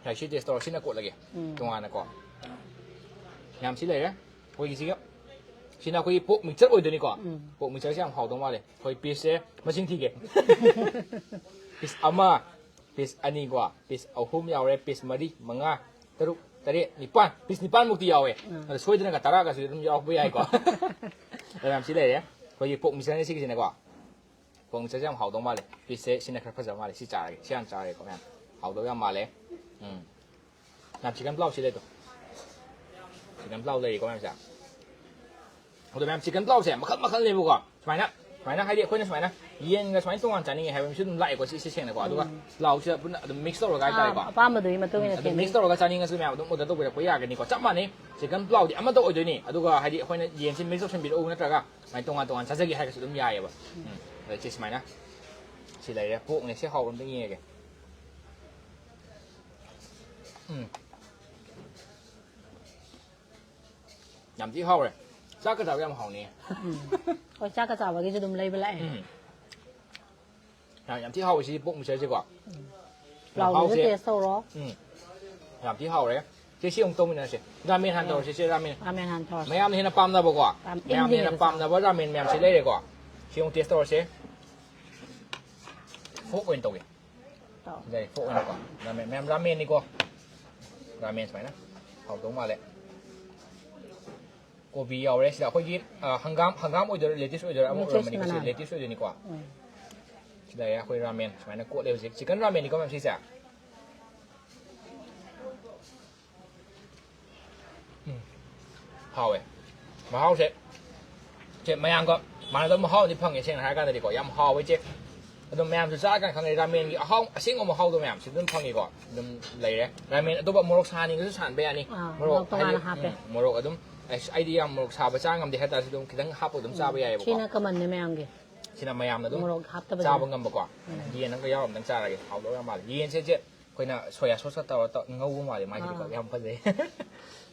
ꯌꯥꯏ, ꯁꯤ ꯇꯦꯁ ꯇꯧꯔꯣ꯫ ꯁꯤꯅ ꯀꯣꯠꯂꯒꯦ꯫ ꯎꯝ꯫ ꯇꯣꯉꯥꯟꯅꯀꯣ꯫ ꯌꯥꯝ ꯁꯤ ꯂꯩꯔꯦ꯫ ꯑꯩꯈꯣꯏꯒꯤ ꯁꯤꯒ, ꯁꯤꯅ ꯑꯩꯈꯣꯏꯒꯤ ꯄꯣꯛ ꯃꯤꯛꯆꯔ ꯑꯣꯏꯗꯣꯏꯅꯤꯀꯣ꯫ ꯎꯝ꯫ ꯄꯣꯛ ꯃꯤꯛꯆꯔꯁꯦ ꯌꯥꯝ ꯍꯥꯎꯗꯧ ꯃꯥꯜꯂꯦ꯫ ꯑꯩꯈꯣꯏ ꯄꯤꯁꯁꯦ ꯃꯁꯤꯡ ꯊꯤꯒꯦ꯫ ꯄꯤꯁ ꯑꯃ, ꯄꯤꯁ ꯑꯅꯤꯀꯣ, ꯄꯤꯁ ꯑꯍꯨꯝ ꯌꯥꯎꯔꯦ, ꯄꯤꯁ ꯃꯔꯤ, ꯃꯉꯥ, ꯇꯔꯨꯛ, ꯇꯔꯦꯠ, ꯅꯤꯄꯥꯟ, ꯄꯤꯁ ꯅꯤꯄꯥꯟꯃꯨꯛꯇꯤ ꯌꯥꯎꯋꯦ꯫ ꯎꯝ꯫ ꯑꯗꯣ ꯁꯣꯏꯗꯅꯒ ꯇꯔꯥꯒꯁꯨ ꯑꯗꯨꯝ ꯌꯥꯎꯔꯛꯄ ꯌꯥꯏꯀꯣ꯫ ꯑꯗꯣ ꯌꯥꯝ ꯁꯤ ꯂꯩꯔꯦ꯫ ꯑꯩꯈꯣꯏꯒꯤ ꯄꯣꯛ ꯃꯤꯛꯆꯔꯅꯦ ꯁꯤꯒꯤꯁꯤꯅꯀꯣ꯫ ꯄꯣꯛ ꯃꯤꯛꯆꯔꯁꯦ ꯌꯥꯝ ꯍꯥꯎꯗꯧ ꯃꯥꯜꯂꯦ꯫ ꯄꯤꯁꯁꯦ ꯁꯤꯅ ꯈꯔ ꯐꯖꯕ ꯃꯥꯜꯂꯦ꯫ ꯁꯤ ꯆꯥꯔꯒꯦ꯫ ꯁꯤ ꯍꯥꯟꯅ ꯆꯥꯔꯒꯦꯀꯣ ꯃꯌꯥꯝ꯫ ꯍꯥꯎꯗꯧ ꯌꯥꯝ ꯃꯥꯜꯂꯦ꯫ ꯎꯝ꯫ ꯃꯌꯥꯝ ꯆꯤꯛꯀꯟ ꯄ꯭ꯂꯥꯎ ꯁꯤ ꯂꯩꯗꯣ꯫ ꯆꯤꯛꯀꯟ ꯄ꯭ꯂꯥꯎ ꯂꯩꯔꯤꯀꯣ ꯃꯌꯥꯝꯁꯦ꯫ ꯑꯗꯣ ꯃꯌꯥꯝ ꯆꯤꯛꯀꯟ ꯄ꯭ꯂꯥꯎꯁꯦ ꯃꯈꯜ ꯃꯈꯜꯅꯦꯕꯀꯣ꯫ ꯁꯨꯃꯥꯏꯅ, ꯁꯨꯃꯥꯏꯅ ꯍꯥꯏꯗꯤ ꯑꯩꯈꯣꯏꯅ ꯁꯨꯃꯥꯏꯅ ꯌꯦꯟꯒ ꯁꯨꯃꯥꯏꯅ ꯇꯣꯉꯥꯟ ꯆꯥꯅꯤꯡꯉꯦ ꯍꯥꯏꯕ ꯃꯤꯁꯨ ꯑꯗꯨꯝ ꯂꯥꯛꯑꯦꯀꯣ, ꯁꯤ, ꯁꯤ ꯁꯦꯡꯅꯀꯣ꯫ ꯑꯗꯨꯒ ꯄ꯭ꯂꯥꯎꯁꯤꯗ ꯄꯨꯟꯅ ꯑꯗꯨꯝ ꯃꯤꯛꯁ ꯇꯧꯔꯒ ꯍꯥꯏꯇꯥꯔꯦꯀꯣ꯫ ꯑꯥ, ꯑꯄꯥꯝꯕꯗꯨꯒꯤ ꯃꯇꯨꯡ ꯏꯟꯅ ꯑꯗꯨꯝ ꯁꯦꯝꯕꯤ꯫ ꯃꯤꯛꯁ ꯇꯧꯔꯒ ꯆꯥꯅꯤꯡꯉꯁꯨ ꯃꯌꯥꯝ ꯑꯗꯨꯝ ꯑꯣꯔꯗꯔ ꯇꯧꯕꯤꯔꯛꯄ ꯌꯥꯒꯅꯤꯀꯣ꯫ ꯆꯞ ꯃꯥꯟꯅꯩ꯫ ꯆꯤꯛꯀꯟ ꯄ꯭ꯂꯥꯎꯗꯤ ꯑꯃꯠꯇ ꯑꯣꯏꯗꯣꯏꯅꯤ꯫ ꯑꯗꯨꯒ ꯍꯥꯏꯗꯤ ꯑꯩꯈꯣꯏꯅ ꯌꯦꯟꯁꯤ ꯃꯤꯛꯁ ꯇꯧꯁꯟꯕꯤꯔꯛꯎ ꯅꯠꯇ꯭ꯔꯒ ꯁꯨꯃꯥꯏꯅ ꯇꯣꯉꯥꯟ ꯇꯣꯉꯥꯟ ꯆꯥꯖꯒꯦ ꯍꯥꯏꯔꯒꯁꯨ ꯑꯗꯨꯝ ꯌꯥꯏꯑꯕ꯫ ꯎꯝ꯫ ꯑꯗ ꯏꯆꯦ ꯁꯨꯃꯥꯏꯅ ꯁꯤ ꯂꯩꯔꯦ꯫ ꯄꯣꯛꯅꯦ꯫ ꯁꯤ ꯍꯥꯎꯕ꯭ꯔꯥ ꯑꯝꯇ ꯌꯦꯡꯉꯒꯦ꯫ ꯎꯝ꯫ ꯌꯥꯝ ꯊꯤ ꯍꯥꯎꯔꯦ꯫ ꯆꯥꯛꯀ ꯆꯥꯕ ꯌꯥꯝ ꯍꯥꯎꯅꯤ꯫ ꯎꯝ꯫ ꯍꯣꯏ, ꯆꯥꯛꯀ ꯆꯥꯕꯒꯤꯁꯨ ꯑꯗꯨꯝ ꯂꯩꯕ ꯂꯥꯛꯑꯦ꯫ ꯎꯝ꯫ ꯌꯥꯝ, ꯌꯥꯝ ꯊꯤ ꯍꯥꯎꯋꯤ ꯁꯤꯒꯤ ꯄꯣꯛ ꯃꯤꯛꯆꯔꯁꯦꯀꯣ꯫ ꯄ꯭ꯂꯥꯎꯗꯨꯁꯨ ꯃꯍꯥꯎꯁꯦ, ꯇꯦꯁ ꯇꯧꯔꯣ꯫ ꯎꯝ꯫ ꯌꯥꯝ ꯊꯤ ꯍꯥꯎꯔꯦ꯫ ꯆꯦ, ꯁꯤ ꯑꯃꯨꯛ ꯇꯧꯃꯤꯟꯅꯔꯁꯦ꯫ ꯔꯥꯃꯦꯟ ꯍꯥꯟꯅ ꯇꯧꯔꯁꯦ, ꯆꯦ, ꯔꯥꯃꯦꯟ꯫ ꯔꯥꯃꯦꯟ ꯍꯥꯟꯅ ꯇꯧꯔꯁꯦ꯫ ꯃꯌꯥꯝꯅ ꯍꯦꯟꯅ ꯄꯥꯝꯅꯕꯀꯣ꯫ ꯌꯥꯝ ꯃꯌꯥꯝꯅ ꯍꯦꯟꯅ ꯏꯪꯗꯦ ꯄꯥꯝꯅꯕ ꯔꯥꯃꯦꯟ ꯃꯌꯥꯝꯁꯦ ꯂꯩꯔꯦꯀꯣ꯫ ꯁꯤ ꯑꯃꯨꯛ ꯇꯦꯁ ꯇꯧꯔꯁꯦ꯫ ꯐꯣꯛ ꯑꯣꯏꯅ ꯇꯧꯒꯦ꯫ ꯇꯧ꯫ ꯁꯤꯗ ꯐꯣꯛ ꯑꯣꯏꯅꯀꯣ꯫ ꯔꯥꯃꯦꯟ, ꯃꯌꯥꯝ ꯔꯥꯃꯦꯟꯅꯤꯀꯣ꯫ ꯔꯥꯃꯦꯟ ꯁꯨꯃꯥꯏꯅ ꯍꯥꯎꯗꯧ ꯃꯥꯜꯂꯦ꯫ ꯀꯣꯕꯤ ꯌꯥꯎꯔꯦ ꯁꯤꯗ꯫ ꯑꯩꯈꯣꯏꯒꯤ ꯑ, ꯍꯪꯒꯥꯝ, ꯍꯪꯒꯥꯝ ꯑꯣꯏꯗꯣꯏꯔꯥ, ꯂꯦꯇꯤꯁ ꯑꯣꯏꯗꯣꯏꯔꯥ? ꯑꯃ ꯂꯦꯇꯤꯁ ꯑꯣꯏꯔꯝꯃꯅꯤꯀꯣ ꯁꯤ꯫ ꯃꯅꯥ꯫ ꯂꯦꯇꯤꯁ ꯑꯣꯏꯗꯣꯏꯅꯤꯀꯣ꯫ ꯎꯝ꯫ ꯁꯤꯗ ꯑꯩꯈꯣꯏ ꯔꯥꯃꯦꯟ ꯁꯨꯃꯥꯏꯅ ꯀꯣꯠꯂꯦ ꯍꯧꯖꯤꯛ꯫ ꯆꯤꯀꯟ ꯔꯥꯃꯦꯟꯅꯤꯀꯣ ꯃꯌꯥꯝ ꯁꯤꯁꯦ꯫ ꯎꯝ꯫ ꯍꯥꯎꯋꯦ꯫ ꯃꯍꯥꯎꯁꯦ ꯁꯦ ꯃꯌꯥꯝꯒ ꯃꯥꯟꯅꯗꯕ ꯃꯍꯥꯎ ꯑꯃꯗꯤ ꯐꯪꯉꯦ, ꯁꯦꯡꯅ ꯍꯥꯏꯔ ꯀꯥꯟꯗꯗꯤꯀꯣ꯫ ꯌꯥꯝ ꯍꯥꯎꯋꯦ ꯏꯆꯦ꯫ ꯑꯗꯨꯝ ꯃꯌꯥꯝꯁꯨ ꯆꯥꯔꯀꯥꯟꯗ ꯈꯪꯒꯅꯤ, ꯔꯥꯃꯦꯟꯒꯤ ꯑꯍꯥꯎ, ꯑꯁꯦꯡꯕ ꯃꯍꯥꯎꯗꯣ ꯃꯌꯥꯝꯁꯨ ꯑꯗꯨꯝ ꯐꯪꯉꯤꯀꯣ꯫ ꯑꯗꯨꯝ ꯂꯩꯔꯦ꯫ ꯔꯥꯃꯦꯟ ꯑꯇꯣꯞꯄ ꯃꯣꯔꯣꯛ ꯁꯥꯍꯟꯅꯤꯡꯉꯁꯨ ꯁꯥꯍꯟꯕ ꯌꯥꯅꯤ꯫ ꯑꯥ, ꯃꯣꯔꯣꯛ ꯃꯣꯔꯣꯛ ꯇꯣꯉꯥꯟꯅ ꯍꯥꯏꯗꯤ, ꯍꯥꯞꯄꯦ꯫ ꯎꯝ, ꯃꯣꯔꯣꯛ ꯑꯗꯨꯝ, ꯑꯁ, ꯑꯩꯗꯤ ꯌꯥꯝ ꯃꯣꯔꯣꯛ ꯁꯥꯕ ꯆꯥ ꯉꯝꯗꯦ ꯍꯥꯏ ꯇꯥꯔꯁꯨ ꯑꯗꯨꯝ ꯈꯤꯇꯪ ꯍꯥꯞꯄ ꯑꯗꯨꯝ ꯆꯥꯕ ꯌꯥꯏꯑꯕꯀꯣ꯫ ꯁꯤꯅ ꯀꯃꯟꯅꯦ ꯃꯌꯥꯝꯒꯤ꯫ ꯁꯤꯅ ꯃꯌꯥꯝꯅ ꯑꯗꯨꯝ ꯃꯣꯔꯣꯛ ꯍꯥꯞꯇꯕꯁꯦ꯫ ꯆꯥꯕ ꯉꯝꯕꯀꯣ꯫ ꯌꯦꯟ ꯑꯃꯒ ꯌꯥꯎꯔ ꯑꯝꯇꯪ ꯆꯥꯔꯒꯦ꯫ ꯍꯥꯎꯗꯧ ꯌꯥꯝ ꯃꯥꯜꯂꯦ꯫ ꯌꯦꯟꯁꯦ ꯏꯆꯦ, ꯑꯩꯈꯣꯏꯅ ꯁꯣꯌꯥ ꯁꯣꯁꯀ ꯇꯧꯔ ꯇꯧ-, ꯉꯧꯕ ꯃꯥꯜꯂꯦ ꯃꯥꯏꯁꯤꯗꯤꯀꯣ꯫ ꯑꯥ꯫ ꯌꯥꯝ ꯐꯖꯩ꯫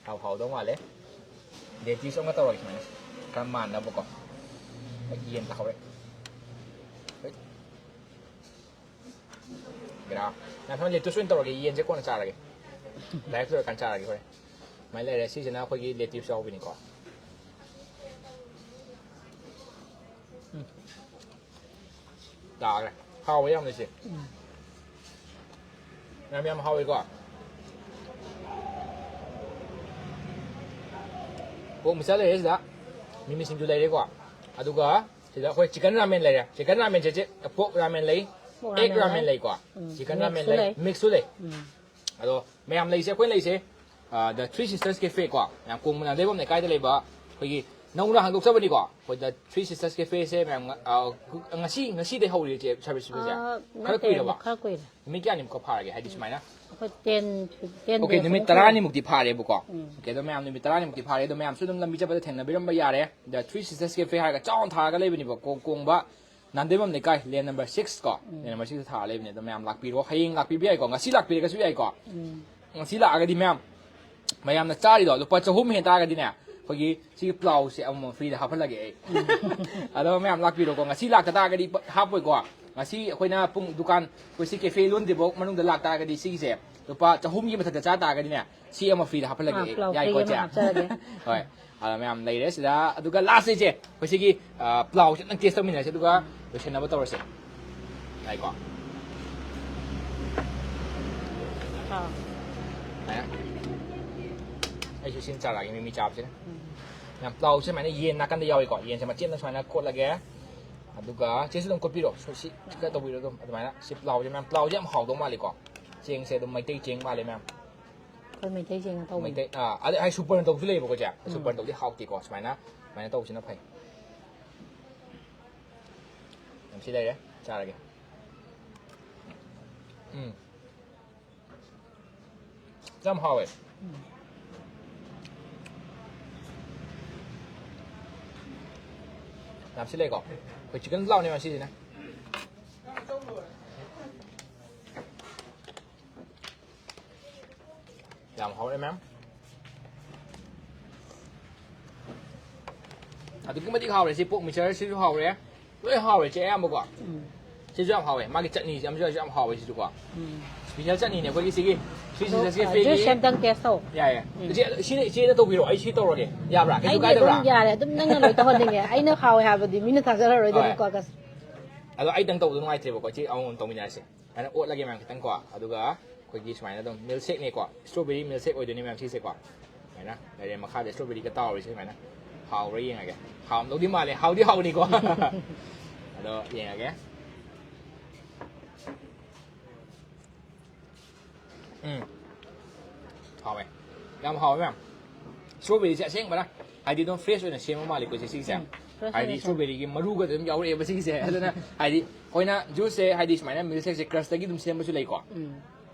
ꯍꯥꯎ-, ꯍꯥꯎꯗꯧ ꯃꯥꯜꯂꯦ꯫ ꯂꯦꯇꯤꯁ ꯑꯃꯒ ꯇꯧꯔꯒꯦ ꯁꯨꯃꯥꯏꯅ꯫ ꯈꯔ ꯃꯥꯟꯅꯕꯀꯣ꯫ ꯌꯦꯟ ꯇꯥꯍꯧꯔꯦ꯫ ꯍꯣꯏ꯫ ꯕꯦꯔꯥ꯫ ꯌꯥꯝ ꯐꯖꯅ ꯂꯦꯇꯤꯁ ꯑꯣꯏꯅ ꯇꯧꯔꯒꯦ꯫ ꯌꯦꯟꯁꯦ ꯀꯣꯟꯅ ꯆꯥꯔꯒꯦ꯫ ꯗꯥꯏꯔꯦꯛ ꯂꯣꯏꯔꯀꯥꯟꯗ ꯆꯥꯔꯒꯦ ꯍꯣꯔꯦꯟ꯫ ꯁꯨꯃꯥꯏꯅ ꯂꯩꯔꯦ꯫ ꯁꯤꯁꯤꯅ ꯑꯩꯈꯣꯏꯒꯤ ꯂꯦꯇꯤꯁ ꯌꯥꯎꯕꯤꯅꯤꯀꯣ꯫ ꯎꯝ꯫ ꯇꯥꯈ꯭ꯔꯦ꯫ ꯍꯥꯎꯋꯦ ꯌꯥꯝꯅ ꯏꯆꯦ꯫ ꯎꯝ꯫ ꯌꯥꯝ, ꯌꯥꯝ ꯍꯥꯎꯋꯦꯀꯣ꯫ ꯄꯣꯛ ꯃꯤꯛꯆꯔ ꯂꯩꯔꯦ ꯁꯤꯗ꯫ ꯃꯤꯃꯤ ꯁꯤꯡꯖꯨ ꯂꯩꯔꯦꯀꯣ꯫ ꯑꯗꯨꯒ ꯁꯤꯗ ꯑꯩꯈꯣꯏ ꯆꯤꯀꯟ ꯔꯥꯃꯦꯟ ꯂꯩꯔꯦ꯫ ꯆꯤꯀꯟ ꯔꯥꯃꯦꯟꯁꯦ ꯏꯆꯦ, ꯄꯣꯛ ꯔꯥꯃꯦꯟ ꯂꯩ, ꯄꯣꯛ ꯑꯦꯛ ꯔꯥꯃꯦꯟ ꯔꯥꯃꯦꯟ ꯂꯩ꯫ ꯂꯩꯀꯣ꯫ ꯎꯝ, ꯆꯤꯀꯟ ꯔꯥꯃꯦꯟ ꯃꯤꯛꯁꯁꯨ ꯂꯩ, ꯂꯩ꯫ ꯃꯤꯛꯁꯁꯨ ꯂꯩ꯫ ꯎꯝ꯫ ꯑꯗꯣ ꯃꯌꯥꯝ ꯂꯩꯁꯦ, ꯑꯩꯈꯣꯏ ꯂꯩꯁꯦ, ꯑ, The Three Sisters Cafe ꯀꯣ, ꯃꯌꯥꯝ ꯀꯣꯡꯕ ꯅꯥꯟꯗꯩꯕꯝ ꯂꯩꯀꯥꯏꯗ ꯂꯩꯕ ꯑꯩꯈꯣꯏꯒꯤ ꯅꯧꯅ ꯍꯥꯡꯗꯣꯛꯆꯕꯅꯤꯀꯣ꯫ ꯑꯩꯈꯣꯏ The Three Sisters Cafeꯁꯦ ꯃꯌꯥꯝ, ꯑ, ꯉꯁꯤ, ꯉꯁꯤꯗꯩ ꯍꯧꯔꯤꯁꯦ ꯁꯥꯔꯚꯤꯁꯁꯦ? ꯑ, ꯈꯔ ꯅꯠꯇꯦ, ꯀꯨꯏꯔꯕ? ꯈꯔ ꯀꯨꯏꯔꯦ꯫ ꯅꯨꯃꯤꯠ ꯀꯌꯥꯅꯤꯃꯨꯛꯀ ꯐꯥꯔꯒꯦ? ꯍꯥꯏꯗꯤ ꯁꯨꯃꯥꯏꯅ? ꯑꯩꯈꯣꯏ ten, ten ꯑꯣꯀꯦ, days ꯅꯨꯃꯤꯠ ꯑꯃꯨꯛ ꯇꯔꯥꯅꯤꯃꯨꯛꯇꯤ ꯐꯥꯔꯦꯕꯀꯣ꯫ ꯎꯝ꯫ ꯑꯣꯀꯦ, ꯑꯗꯣ ꯃꯌꯥꯝ ꯅꯨꯃꯤꯠ ꯇꯔꯥꯅꯤꯃꯨꯛꯇꯤ ꯐꯥꯔꯦ꯫ ꯑꯗꯣ ꯃꯌꯥꯝꯁꯨ ꯑꯗꯨꯝ ꯂꯝꯕꯤ ꯆꯠꯄꯗ ꯊꯦꯡꯅꯕꯤꯔꯝꯕ ꯌꯥꯔꯦ꯫ The Three Sisters Cafe ꯍꯥꯏꯔꯒ ꯆꯥꯎꯅ ꯊꯥꯔꯒ ꯂꯩꯕꯅꯦꯕ꯫ ꯀꯣ-, ꯀꯣꯡꯕ ꯅꯥꯟꯗꯩꯕꯝ ꯂꯩꯀꯥꯏ, ꯂꯦꯟ ꯅꯝꯕꯔ six ꯀꯣ꯫ ꯎꯝ꯫ ꯂꯦꯟ ꯅꯝꯕꯔ sixꯇ ꯊꯥꯔꯒ ꯂꯩꯕꯅꯦ꯫ ꯑꯗꯣ ꯃꯌꯥꯝ ꯂꯥꯛꯄꯤꯔꯣ꯫ ꯍꯌꯦꯡ ꯂꯥꯛꯄꯤꯕ ꯌꯥꯏꯀꯣ꯫ ꯉꯁꯤ ꯂꯥꯛꯄꯤꯔꯒꯁꯨ ꯌꯥꯏꯀꯣ꯫ ꯎꯝ꯫ ꯉꯁꯤ ꯂꯥꯛꯑꯒꯗꯤ ꯃꯌꯥꯝ, ꯃꯌꯥꯝꯅ ꯆꯥꯔꯤꯗꯣ ꯂꯨꯄꯥ ꯆꯍꯨꯝ ꯍꯦꯟ ꯇꯥꯔꯒꯗꯤꯅꯦ, ꯑꯩꯈꯣꯏꯒꯤ ꯁꯤꯒꯤ ꯄ꯭ꯂꯥꯎꯁꯦ ꯑꯃꯃꯝ ꯐ꯭ꯔꯤꯗ ꯍꯥꯞꯍꯜꯂꯒꯦ ꯑꯩ꯫ ꯑꯗꯣ ꯃꯌꯥꯝ ꯂꯥꯛꯄꯤꯔꯣꯀꯣ꯫ ꯉꯁꯤ ꯂꯥꯛꯇ ꯇꯥꯔꯒꯗꯤ ꯄ-, ꯍꯥꯞꯄꯣꯏꯀꯣ꯫ ꯉꯁꯤ ꯑꯩꯈꯣꯏꯅ ꯄꯨꯡ, ꯗꯨꯀꯥꯟ, ꯑꯩꯈꯣꯏ ꯁꯤ ꯀꯦꯐꯦ ꯂꯣꯟꯗ꯭ꯔꯤꯐꯥꯎ ꯃꯅꯨꯡꯗ ꯂꯥꯛꯇꯥꯔꯒꯗꯤ ꯁꯤꯒꯤꯁꯦ ꯂꯨꯄꯥ ꯆꯍꯨꯝꯒꯤ ꯃꯊꯛꯇ ꯆꯥ ꯇꯥꯔꯒꯗꯤꯅꯦ, ꯁꯤ ꯑꯃ ꯐ꯭ꯔꯤꯗ ꯍꯥꯞꯍꯜꯂꯒꯦ ꯑꯥ, ꯑꯩ꯫ ꯄ꯭ꯂꯥꯎ ꯌꯥꯏꯀꯣ, ꯐ꯭ꯔꯤ ꯑꯃ ꯆꯦ? ꯍꯥꯞꯆꯔꯒꯦ꯫ ꯍꯣꯏ꯫ ꯑꯗ ꯃꯌꯥꯝ ꯂꯩꯔꯦ ꯁꯤꯗ꯫ ꯑꯗꯨꯒ ꯂꯥꯁꯁꯦ ꯏꯆꯦ, ꯑꯩꯈꯣꯏ ꯁꯤꯒꯤ ꯄ꯭ꯂꯥꯎꯁꯦ ꯑꯝꯇꯪ ꯇꯦꯁ ꯇꯧꯃꯤꯟꯅꯔꯁꯦ, ꯑꯗꯨꯒ ꯂꯣꯏꯁꯟꯅꯕ ꯇꯧꯔꯁꯦ꯫ ꯉꯥꯏꯀꯣ꯫ ꯑꯥ꯫ ꯁꯨꯃꯥꯏꯅ꯫ ꯑꯩꯁꯨ ꯁꯤꯅ ꯆꯥꯔꯛꯑꯒꯦ, ꯃꯤꯃꯤ ꯆꯥꯕꯁꯤꯅ꯫ ꯎꯝ꯫ ꯃꯌꯥꯝ ꯄ꯭ꯂꯥꯎꯁꯦ ꯁꯨꯃꯥꯏꯅ ꯌꯦꯟ ꯅꯥꯀꯟꯗ ꯌꯥꯎꯏꯀꯣ꯫ ꯌꯦꯟꯁꯦ ꯃꯆꯦꯠ ꯑꯃ ꯁꯨꯃꯥꯏꯅ ꯀꯣꯠꯂꯒꯦ꯫ ꯑꯗꯨꯒ ꯆꯦꯁꯨ ꯑꯗꯨꯝ ꯀꯣꯠꯄꯤꯔꯣ꯫ ꯁꯨ-, ꯁꯤ ꯈꯔ ꯇꯧꯕꯤꯔꯣ ꯑꯗꯨꯝ꯫ ꯑꯗꯨꯃꯥꯏꯅ ꯁꯤ ꯄ꯭ꯂꯥꯎꯁꯦ ꯃꯌꯥꯝ, ꯄ꯭ꯂꯥꯎꯁꯦ ꯌꯥꯝ ꯍꯥꯎꯗꯧ ꯃꯥꯜꯂꯤꯀꯣ꯫ ꯆꯦꯡꯁꯦ ꯑꯗꯨꯝ ꯃꯩꯇꯩ ꯆꯦꯡ ꯃꯥꯜꯂꯦ ꯃꯌꯥꯝ꯫ ꯑꯩꯈꯣꯏ ꯃꯩꯇꯩ ꯆꯦꯡꯅ ꯇꯧꯕꯅꯦ꯫ ꯃꯩꯇꯩ, ꯑꯥ, ꯑꯗꯩ ꯍꯥꯏ ꯁꯨꯄꯔꯅ ꯇꯧꯕꯁꯨ ꯂꯩꯌꯦꯕꯀꯣ ꯆꯦ꯫ ꯎꯝ꯫ ꯁꯨꯄꯔꯅ ꯇꯧꯕꯗꯤ ꯍꯥꯎꯇꯦꯀꯣ꯫ ꯁꯨꯃꯥꯏꯅ, ꯁꯨꯃꯥꯏꯅ ꯇꯧꯕꯁꯤꯅ ꯐꯩ꯫ ꯌꯥꯝ ꯁꯤ ꯂꯩꯔꯦ, ꯆꯥꯔꯒꯦ꯫ ꯎꯝ꯫ ꯌꯥꯝ ꯍꯥꯎꯋꯦ꯫ ꯎꯝ꯫ ꯌꯥꯝ ꯁꯤꯜꯂꯦꯀꯣ꯫ ꯑꯩꯈꯣꯏ ꯆꯤꯛꯀꯟ ꯄ꯭ꯂꯥꯎꯅꯦꯕ ꯁꯤꯁꯤꯅ꯫ ꯌꯥꯝ ꯍꯥꯎꯔꯦ ꯃꯌꯥꯝ꯫ ꯑꯗꯨꯛꯀꯤ ꯃꯇꯤꯛ ꯍꯥꯎꯔꯦ꯫ ꯁꯤ ꯄꯣꯛ ꯃꯤꯛꯆꯔꯁꯤꯁꯨ ꯍꯥꯎꯔꯦ꯫ ꯂꯣꯏ ꯍꯥꯎꯔꯦ ꯆꯦ ꯑꯌꯥꯝꯕꯀꯣ꯫ ꯎꯝ꯫ ꯁꯤꯁꯨ ꯌꯥꯝ ꯍꯥꯎꯋꯦ꯫ ꯃꯥꯒꯤ ꯆꯠꯅꯤꯁꯦ ꯑꯃꯁꯨ ꯌꯥꯝ ꯍꯥꯎꯋꯦ ꯁꯤꯁꯨꯀꯣ꯫ ꯎꯝ꯫ ꯏꯁꯄꯤꯁꯦꯜ ꯆꯠꯅꯤꯅꯦ ꯑꯩꯈꯣꯏꯒꯤ ꯁꯤꯒꯤ ꯁ꯭ꯔꯤ ꯑꯗꯣ, ꯁꯤꯖꯁꯀꯤ ꯑ, ꯐꯦꯒꯤ꯫ ꯖꯨꯁ ꯑꯝꯇꯪ ꯇꯦꯁ ꯇꯧ꯫ ꯌꯥꯏ, ꯌꯥꯏ꯫ ꯎꯝ꯫ ꯏꯆꯦ, ꯁꯤꯅ ꯏꯆꯦꯅ ꯇꯧꯕꯤꯔꯣ, ꯑꯩ ꯁꯤ ꯇꯧꯔꯒꯦ꯫ ꯌꯥꯕ꯭ꯔꯥ? ꯀꯩꯁꯨ ꯑꯩꯗꯤ ꯀꯥꯏꯗꯕ꯭ꯔꯥ? ꯑꯗꯨꯝ ꯌꯥꯔꯦ, ꯑꯗꯨꯝ ꯅꯪꯅ ꯂꯣꯏ ꯇꯧꯍꯟꯅꯤꯡꯉꯦ꯫ ꯑꯩꯅ ꯍꯥꯎꯋꯦ ꯍꯥꯏꯕꯗꯤ ꯃꯤꯅ ꯊꯥꯖꯔꯔꯣꯏꯗꯅꯀꯣ꯫ ꯍꯣꯏ꯫ ꯑꯗꯣ ꯑꯩꯗꯪ ꯇꯧꯕꯗꯣ ꯅꯨꯡꯉꯥꯏꯇ꯭ꯔꯦꯕꯀꯣ, ꯏꯆꯦ ꯑꯃꯃꯝ ꯇꯧꯃꯤꯟꯅꯔꯁꯦ꯫ ꯁꯨꯃꯥꯏꯅ ꯑꯣꯠꯂꯒꯦ ꯃꯌꯥꯝ ꯈꯤꯇꯪꯀꯣ꯫ ꯑꯗꯨꯒ ꯑꯩꯈꯣꯏꯒꯤ ꯁꯨꯃꯥꯏꯅ ꯑꯗꯨꯝ ꯃꯤꯜꯛꯁꯦꯛꯅꯦꯀꯣ, ꯏꯁꯇ꯭ꯔꯣꯕꯦꯔꯤ ꯃꯤꯜꯛꯁꯦꯛ ꯑꯣꯏꯗꯣꯏꯅꯦ ꯃꯌꯥꯝ ꯁꯤꯁꯦꯀꯣ꯫ ꯁꯨꯃꯥꯏꯅ ꯂꯩꯔꯦ, ꯃꯈꯥꯗ ꯏꯁꯇ꯭ꯔꯣꯕꯦꯔꯤꯒ ꯇꯥꯎꯔꯤꯁꯦ ꯁꯨꯃꯥꯏꯅ꯫ ꯍꯥꯎꯕ꯭ꯔꯥ ꯌꯦꯡꯉꯒꯦ꯫ ꯍꯥꯎꯔꯝꯗꯧꯗꯤ ꯃꯥꯜꯂꯦ, ꯍꯥꯎꯗꯤ ꯍꯥꯎꯅꯤꯀꯣ꯫ ꯑꯗꯣ ꯌꯦꯡꯉꯒꯦ꯫ ꯎꯝ꯫ ꯍꯥꯎꯋꯦ꯫ ꯌꯥꯝ ꯍꯥꯎꯋꯦ ꯃꯌꯥꯝ꯫ ꯏꯁꯇ꯭ꯔꯣꯕꯦꯔꯤꯁꯦ ꯑꯁꯦꯡꯕꯅ ꯍꯥꯏꯗꯤ ꯑꯗꯨꯝ ꯐ꯭ꯔꯦꯁ ꯑꯣꯏꯅ ꯁꯦꯝꯕ ꯃꯥꯜꯂꯤꯀꯣ ꯏꯆꯦ ꯁꯤꯒꯤꯁꯦ꯫ ꯎꯝ, ꯐ꯭ꯔꯦꯁ ꯍꯥꯏꯗꯤ ꯑꯣꯏꯅ ꯁꯦꯝ- ꯏꯁꯇ꯭ꯔꯣꯕꯦꯔꯤꯒꯤ ꯃꯔꯨꯒ ꯑꯗꯨꯝ ꯌꯥꯎꯔꯛꯑꯦꯕ ꯁꯤꯒꯤꯁꯦ꯫ ꯑꯗꯨꯅ ꯍꯥꯏꯗꯤ ꯑꯩꯈꯣꯏꯅ ꯖꯨꯁꯁꯦ ꯍꯥꯏꯗꯤ ꯁꯨꯃꯥꯏꯅ ꯃꯤꯜꯛꯁꯦꯛꯁꯦ ꯀ꯭ꯔꯁꯇꯒꯤ ꯑꯗꯨꯝ ꯁꯦꯝꯕꯁꯨ ꯂꯩꯀꯣ꯫ ꯎꯝ꯫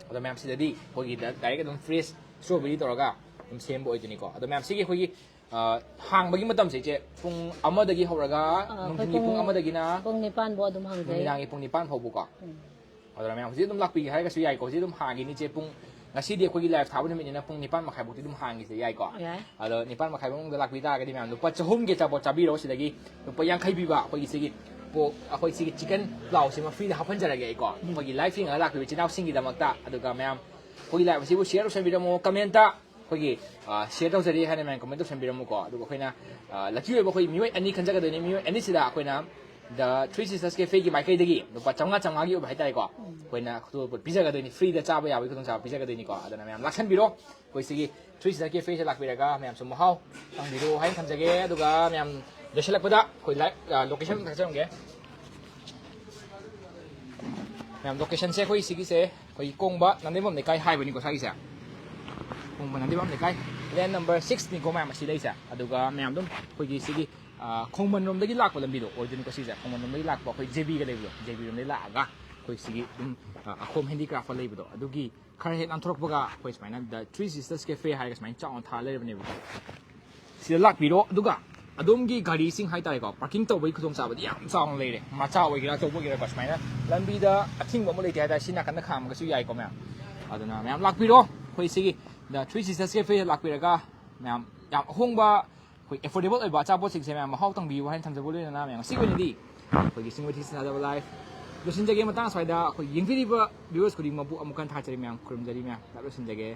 ꯑꯗꯣ ꯃꯌꯥꯝ ꯁꯤꯗꯗꯤ ꯑꯩꯈꯣꯏꯒꯤ ꯗ-, ꯗꯥꯏꯔꯦꯛ ꯑꯗꯨꯝ ꯐ꯭ꯔꯦꯁ ꯏꯁꯇ꯭ꯔꯣꯕꯦꯔꯤ ꯇꯧꯔꯒ ꯑꯗꯨꯝ ꯁꯦꯝꯕ ꯑꯣꯏꯗꯣꯏꯅꯤꯀꯣ꯫ ꯑꯗꯣ ꯃꯌꯥꯝ ꯁꯤꯒꯤ ꯑꯩꯈꯣꯏꯒꯤ, ꯑ, ꯍꯥꯡꯕꯒꯤ ꯃꯇꯝꯁꯦ ꯏꯆꯦ ꯄꯨꯡ ꯑꯃꯗꯒꯤ ꯍꯧꯔꯒ ꯑ, ꯑꯩꯈꯣꯏ ꯅꯨꯡꯊꯤꯜꯒꯤ ꯄꯨꯡ ꯄꯨꯡ ꯑꯃꯗꯒꯤꯅ ꯄꯨꯡ ꯅꯤꯄꯥꯟ ꯐꯥꯎ ꯑꯗꯨꯝ ꯍꯥꯡꯖꯩ꯫ ꯅꯨꯃꯤꯗꯥꯡꯒꯤ ꯄꯨꯡ ꯅꯤꯄꯥꯟ ꯐꯥꯎꯕꯀꯣ꯫ ꯎꯝ꯫ ꯑꯗꯨꯅ ꯃꯌꯥꯝ ꯍꯧꯖꯤꯛ ꯑꯗꯨꯝ ꯂꯥꯛꯄꯤꯒꯦ ꯍꯥꯏꯔꯒꯁꯨ ꯌꯥꯏꯀꯣ꯫ ꯍꯧꯖꯤꯛ ꯑꯗꯨꯝ ꯍꯥꯡꯈꯤꯅꯤ ꯏꯆꯦ꯫ ꯄꯨꯡ, ꯉꯁꯤꯗꯤ ꯑꯩꯈꯣꯏꯒꯤ ꯂꯥꯏꯚ ꯊꯥꯕ ꯅꯨꯃꯤꯠꯅꯤꯅ ꯄꯨꯡ ꯅꯤꯄꯥꯟ ꯃꯈꯥꯏꯐꯥꯎꯗꯤ ꯑꯗꯨꯝ ꯍꯥꯡꯈꯤꯁꯦ ꯌꯥꯏꯀꯣ꯫ ꯌꯥꯏ꯫ ꯑꯗꯣ ꯅꯤꯄꯥꯟ ꯃꯈꯥꯏ ꯃꯅꯨꯡꯗ ꯂꯥꯛꯄꯤ ꯇꯥꯔꯒꯗꯤ ꯃꯌꯥꯝ ꯂꯨꯄꯥ ꯆꯍꯨꯝꯒꯤ ꯑꯆꯥꯄꯣꯠ ꯆꯥꯕꯤꯔꯣ꯫ ꯁꯤꯗꯒꯤ ꯂꯨꯄꯥ ꯌꯥꯡꯈꯩ ꯄꯤꯕ ꯑꯩꯈꯣꯏꯒꯤ ꯁꯤꯒꯤ ꯄꯣꯛ, ꯑꯩꯈꯣꯏ ꯁꯤꯒꯤ ꯆꯤꯀꯟ ꯄ꯭ꯂꯥꯎꯁꯤꯃ ꯐ꯭ꯔꯤꯗ ꯍꯥꯞꯍꯟꯖꯔꯒꯦ ꯑꯩꯀꯣ꯫ ꯎꯝ꯫ ꯑꯩꯈꯣꯏꯒꯤ ꯂꯥꯏꯚ ꯌꯦꯡꯉꯒ ꯂꯥꯛꯄꯤꯕ ꯏꯆꯤꯟ ꯏꯅꯥꯎꯁꯤꯡꯒꯤꯗꯃꯛꯇ꯫ ꯑꯗꯨꯒ ꯃꯌꯥꯝ ꯑꯩꯈꯣꯏꯒꯤ ꯂꯥꯏꯚ ꯑꯁꯤꯕꯨ ꯁꯤꯌꯔ ꯇꯧꯁꯟꯕꯤꯔꯝꯃꯣ, ꯀꯃꯦꯟꯇ ꯑꯩꯈꯣꯏꯒꯤ ꯁꯤꯌꯔ ꯇꯧꯖꯔꯤ ꯍꯥꯏꯅ ꯃꯌꯥꯝ ꯀꯃꯦꯟ ꯇꯧꯁꯟꯕꯤꯔꯝꯃꯨꯀꯣ꯫ ꯑꯗꯨꯒ ꯑꯩꯈꯣꯏꯅ ꯂꯛꯀꯤ ꯑꯣꯏꯕ ꯑꯩꯈꯣꯏ ꯃꯤꯑꯣꯏ ꯑꯅꯤ ꯈꯟꯖꯒꯗꯣꯏꯅꯤ꯫ ꯃꯤꯑꯣꯏ ꯑꯅꯤꯁꯤꯗ ꯑꯩꯈꯣꯏꯅ The Three Sisters Cafeꯒꯤ ꯃꯥꯏꯀꯩꯗꯒꯤ ꯂꯨꯄꯥ ꯆꯥꯝꯃꯉꯥ ꯆꯥꯝꯃꯉꯥꯒꯤ ꯑꯣꯏꯕ ꯍꯥꯏꯇꯥꯔꯦꯀꯣ, ꯑꯩꯈꯣꯏꯅ ꯈꯨꯗꯣꯜꯄꯣꯠ ꯄꯤꯖꯒꯗꯣꯏꯅꯤ, ꯐ꯭ꯔꯤꯗ ꯆꯥꯕ ꯌꯥꯕꯒꯤ ꯈꯨꯗꯣꯡꯆꯥꯕ ꯄꯤꯖꯒꯗꯣꯏꯅꯤꯀꯣ꯫ ꯑꯗꯨꯅ ꯃꯌꯥꯝ ꯂꯥꯛꯁꯟꯕꯤꯔꯣ꯫ ꯑꯩꯈꯣꯏ ꯁꯤꯒꯤ Three Sisters Cafeꯁꯦ ꯂꯥꯛꯄꯤꯔꯒ ꯃꯌꯥꯝꯁꯨ ꯃꯍꯥꯎ ꯇꯪꯕꯤꯔꯣ ꯍꯥꯏꯅ ꯊꯝꯖꯒꯦ꯫ ꯑꯗꯨꯒ ꯃꯌꯥꯝ ꯂꯣꯏꯁꯤꯜꯂꯛꯄꯗ ꯑꯩꯈꯣꯏ ꯂꯥꯏꯚ ꯂꯣꯀꯦꯁꯟ ꯊꯥꯖꯔꯝꯒꯦ꯫ ꯃꯌꯥꯝ ꯂꯣꯀꯦꯁꯟꯁꯦ ꯑꯩꯈꯣꯏ ꯁꯤꯒꯤꯁꯦ ꯑꯩꯈꯣꯏ ꯀꯣꯡꯕ ꯅꯥꯟꯗꯦꯝꯕꯝ ꯂꯩꯀꯥꯏ ꯍꯥꯏꯕꯅꯤꯀꯣ ꯁ꯭ꯋꯥꯏꯒꯤꯁꯦ꯫ ꯀꯣꯡꯕ ꯅꯥꯟꯗꯦꯝꯕꯝ ꯂꯩꯀꯥꯏ, ꯂꯦꯟ ꯅꯝꯕꯔ ꯁꯤꯛꯁꯅꯤꯀꯣ ꯃꯌꯥꯝ ꯑꯁꯤ ꯂꯩꯁꯦ꯫ ꯑꯗꯨꯒ ꯃꯌꯥꯝ ꯑꯗꯨꯝ ꯑꯩꯈꯣꯏꯒꯤ ꯁꯤꯒꯤ ꯈꯣꯡꯃꯟꯔꯣꯝꯗꯒꯤ ꯂꯥꯛꯄ ꯂꯝꯕꯤꯗꯣ ꯑꯣꯏꯗꯣꯏꯅꯤꯀꯣ ꯁꯤꯁꯦ꯫ ꯈꯣꯡꯃꯟꯔꯣꯝꯗꯒꯤ ꯂꯥꯛꯄ ꯑꯩꯈꯣꯏ ꯖꯦꯕꯤꯒ ꯂꯩꯕꯗꯣ, ꯖꯦꯕꯤꯔꯣꯝꯗꯒꯤ ꯂꯥꯛꯑꯒ ꯑꯩꯈꯣꯏ ꯁꯤꯒꯤ ꯑꯗꯨꯝ ꯑꯈꯣꯝ ꯍꯦꯟꯗꯤꯀ꯭ꯔꯥꯐ ꯂꯩꯕꯗꯣ, ꯑꯗꯨꯒꯤ ꯈꯔ ꯍꯦꯛ ꯂꯥꯟꯊꯣꯔꯛꯄꯒ ꯑꯩꯈꯣꯏ ꯁꯨꯃꯥꯏꯅ The Three Sisters Cafe ꯍꯥꯏꯔꯒ ꯁꯨꯃꯥꯏꯅ ꯆꯥꯎꯅ ꯊꯥ ꯂꯩꯔꯕꯅꯦꯕꯀꯣ꯫ ꯁꯤꯗ ꯂꯥꯛꯄꯤꯔꯣ꯫ ꯑꯗꯨꯒ ꯑꯗꯣꯝꯒꯤ ꯒꯥꯔꯤꯁꯤꯡ ꯍꯥꯏꯇꯥꯔꯦꯀꯣ, ꯄꯥꯔꯀꯤꯡ ꯇꯧꯕꯒꯤ ꯈꯨꯗꯣꯡꯆꯥꯕꯗꯤ ꯌꯥꯝ ꯆꯥꯎꯅ ꯂꯩꯔꯦ꯫ ꯃꯆꯥ ꯑꯣꯏꯒꯦꯔꯥ ꯑꯆꯧꯕ ꯑꯣꯏꯒꯦꯔꯥꯀꯣ, ꯁꯨꯃꯥꯏꯅ ꯂꯝꯕꯤꯗ ꯑꯊꯤꯡꯕ ꯑꯃ ꯂꯩꯇꯦ ꯍꯥꯏꯇꯥꯔꯦ, ꯁꯤ ꯅꯥꯀꯟꯗ ꯈꯥꯝꯃꯒꯁꯨ ꯌꯥꯏꯀꯣ ꯃꯌꯥꯝ꯫ ꯑꯗꯨꯅ ꯃꯌꯥꯝ ꯂꯥꯛꯄꯤꯔꯣ ꯑꯩꯈꯣꯏ ꯁꯤꯒꯤ The Three Sisters Cafe ꯂꯥꯛꯄꯤꯔꯒ ꯃꯌꯥꯝ ꯌꯥꯝ ꯑꯍꯣꯡꯕ ꯑꯩꯈꯣꯏ ꯑꯦꯐꯣꯔꯗꯦꯕꯜ ꯑꯣꯏꯕ ꯑꯆꯥꯄꯣꯠꯁꯤꯡꯁꯦ ꯃꯌꯥꯝ ꯃꯍꯥꯎ ꯇꯪꯕꯤꯌꯨ ꯍꯥꯏꯅ ꯊꯝꯖꯕ ꯂꯣꯏꯅꯅ ꯃꯌꯥꯝ ꯉꯁꯤꯒꯤ ꯑꯣꯏꯅꯗꯤ ꯑꯩꯈꯣꯏꯒꯤ ꯆꯤꯡꯃꯩ ꯊꯤꯁ ꯊꯥꯖꯕ ꯂꯥꯏꯐ ꯂꯣꯏꯁꯤꯟꯖꯒꯦ꯫ ꯃꯇꯥꯡ ꯑꯁ꯭ꯋꯥꯏꯗ ꯑꯩꯈꯣꯏ ꯌꯦꯡꯕꯤꯔꯤꯕ ꯚꯤꯌꯨꯋꯔꯁ ꯈꯨꯗꯤꯡꯃꯛꯄꯨ ꯑꯃꯨꯛ ꯍꯟꯅ ꯊꯥꯒꯠꯆꯔꯤ ꯃꯌꯥꯝ, ꯈꯨꯔꯨꯝꯖꯔꯤ ꯃꯌꯥꯝ, ꯂꯥꯏꯚ ꯂꯣꯏꯁꯤꯟꯖꯒꯦ꯫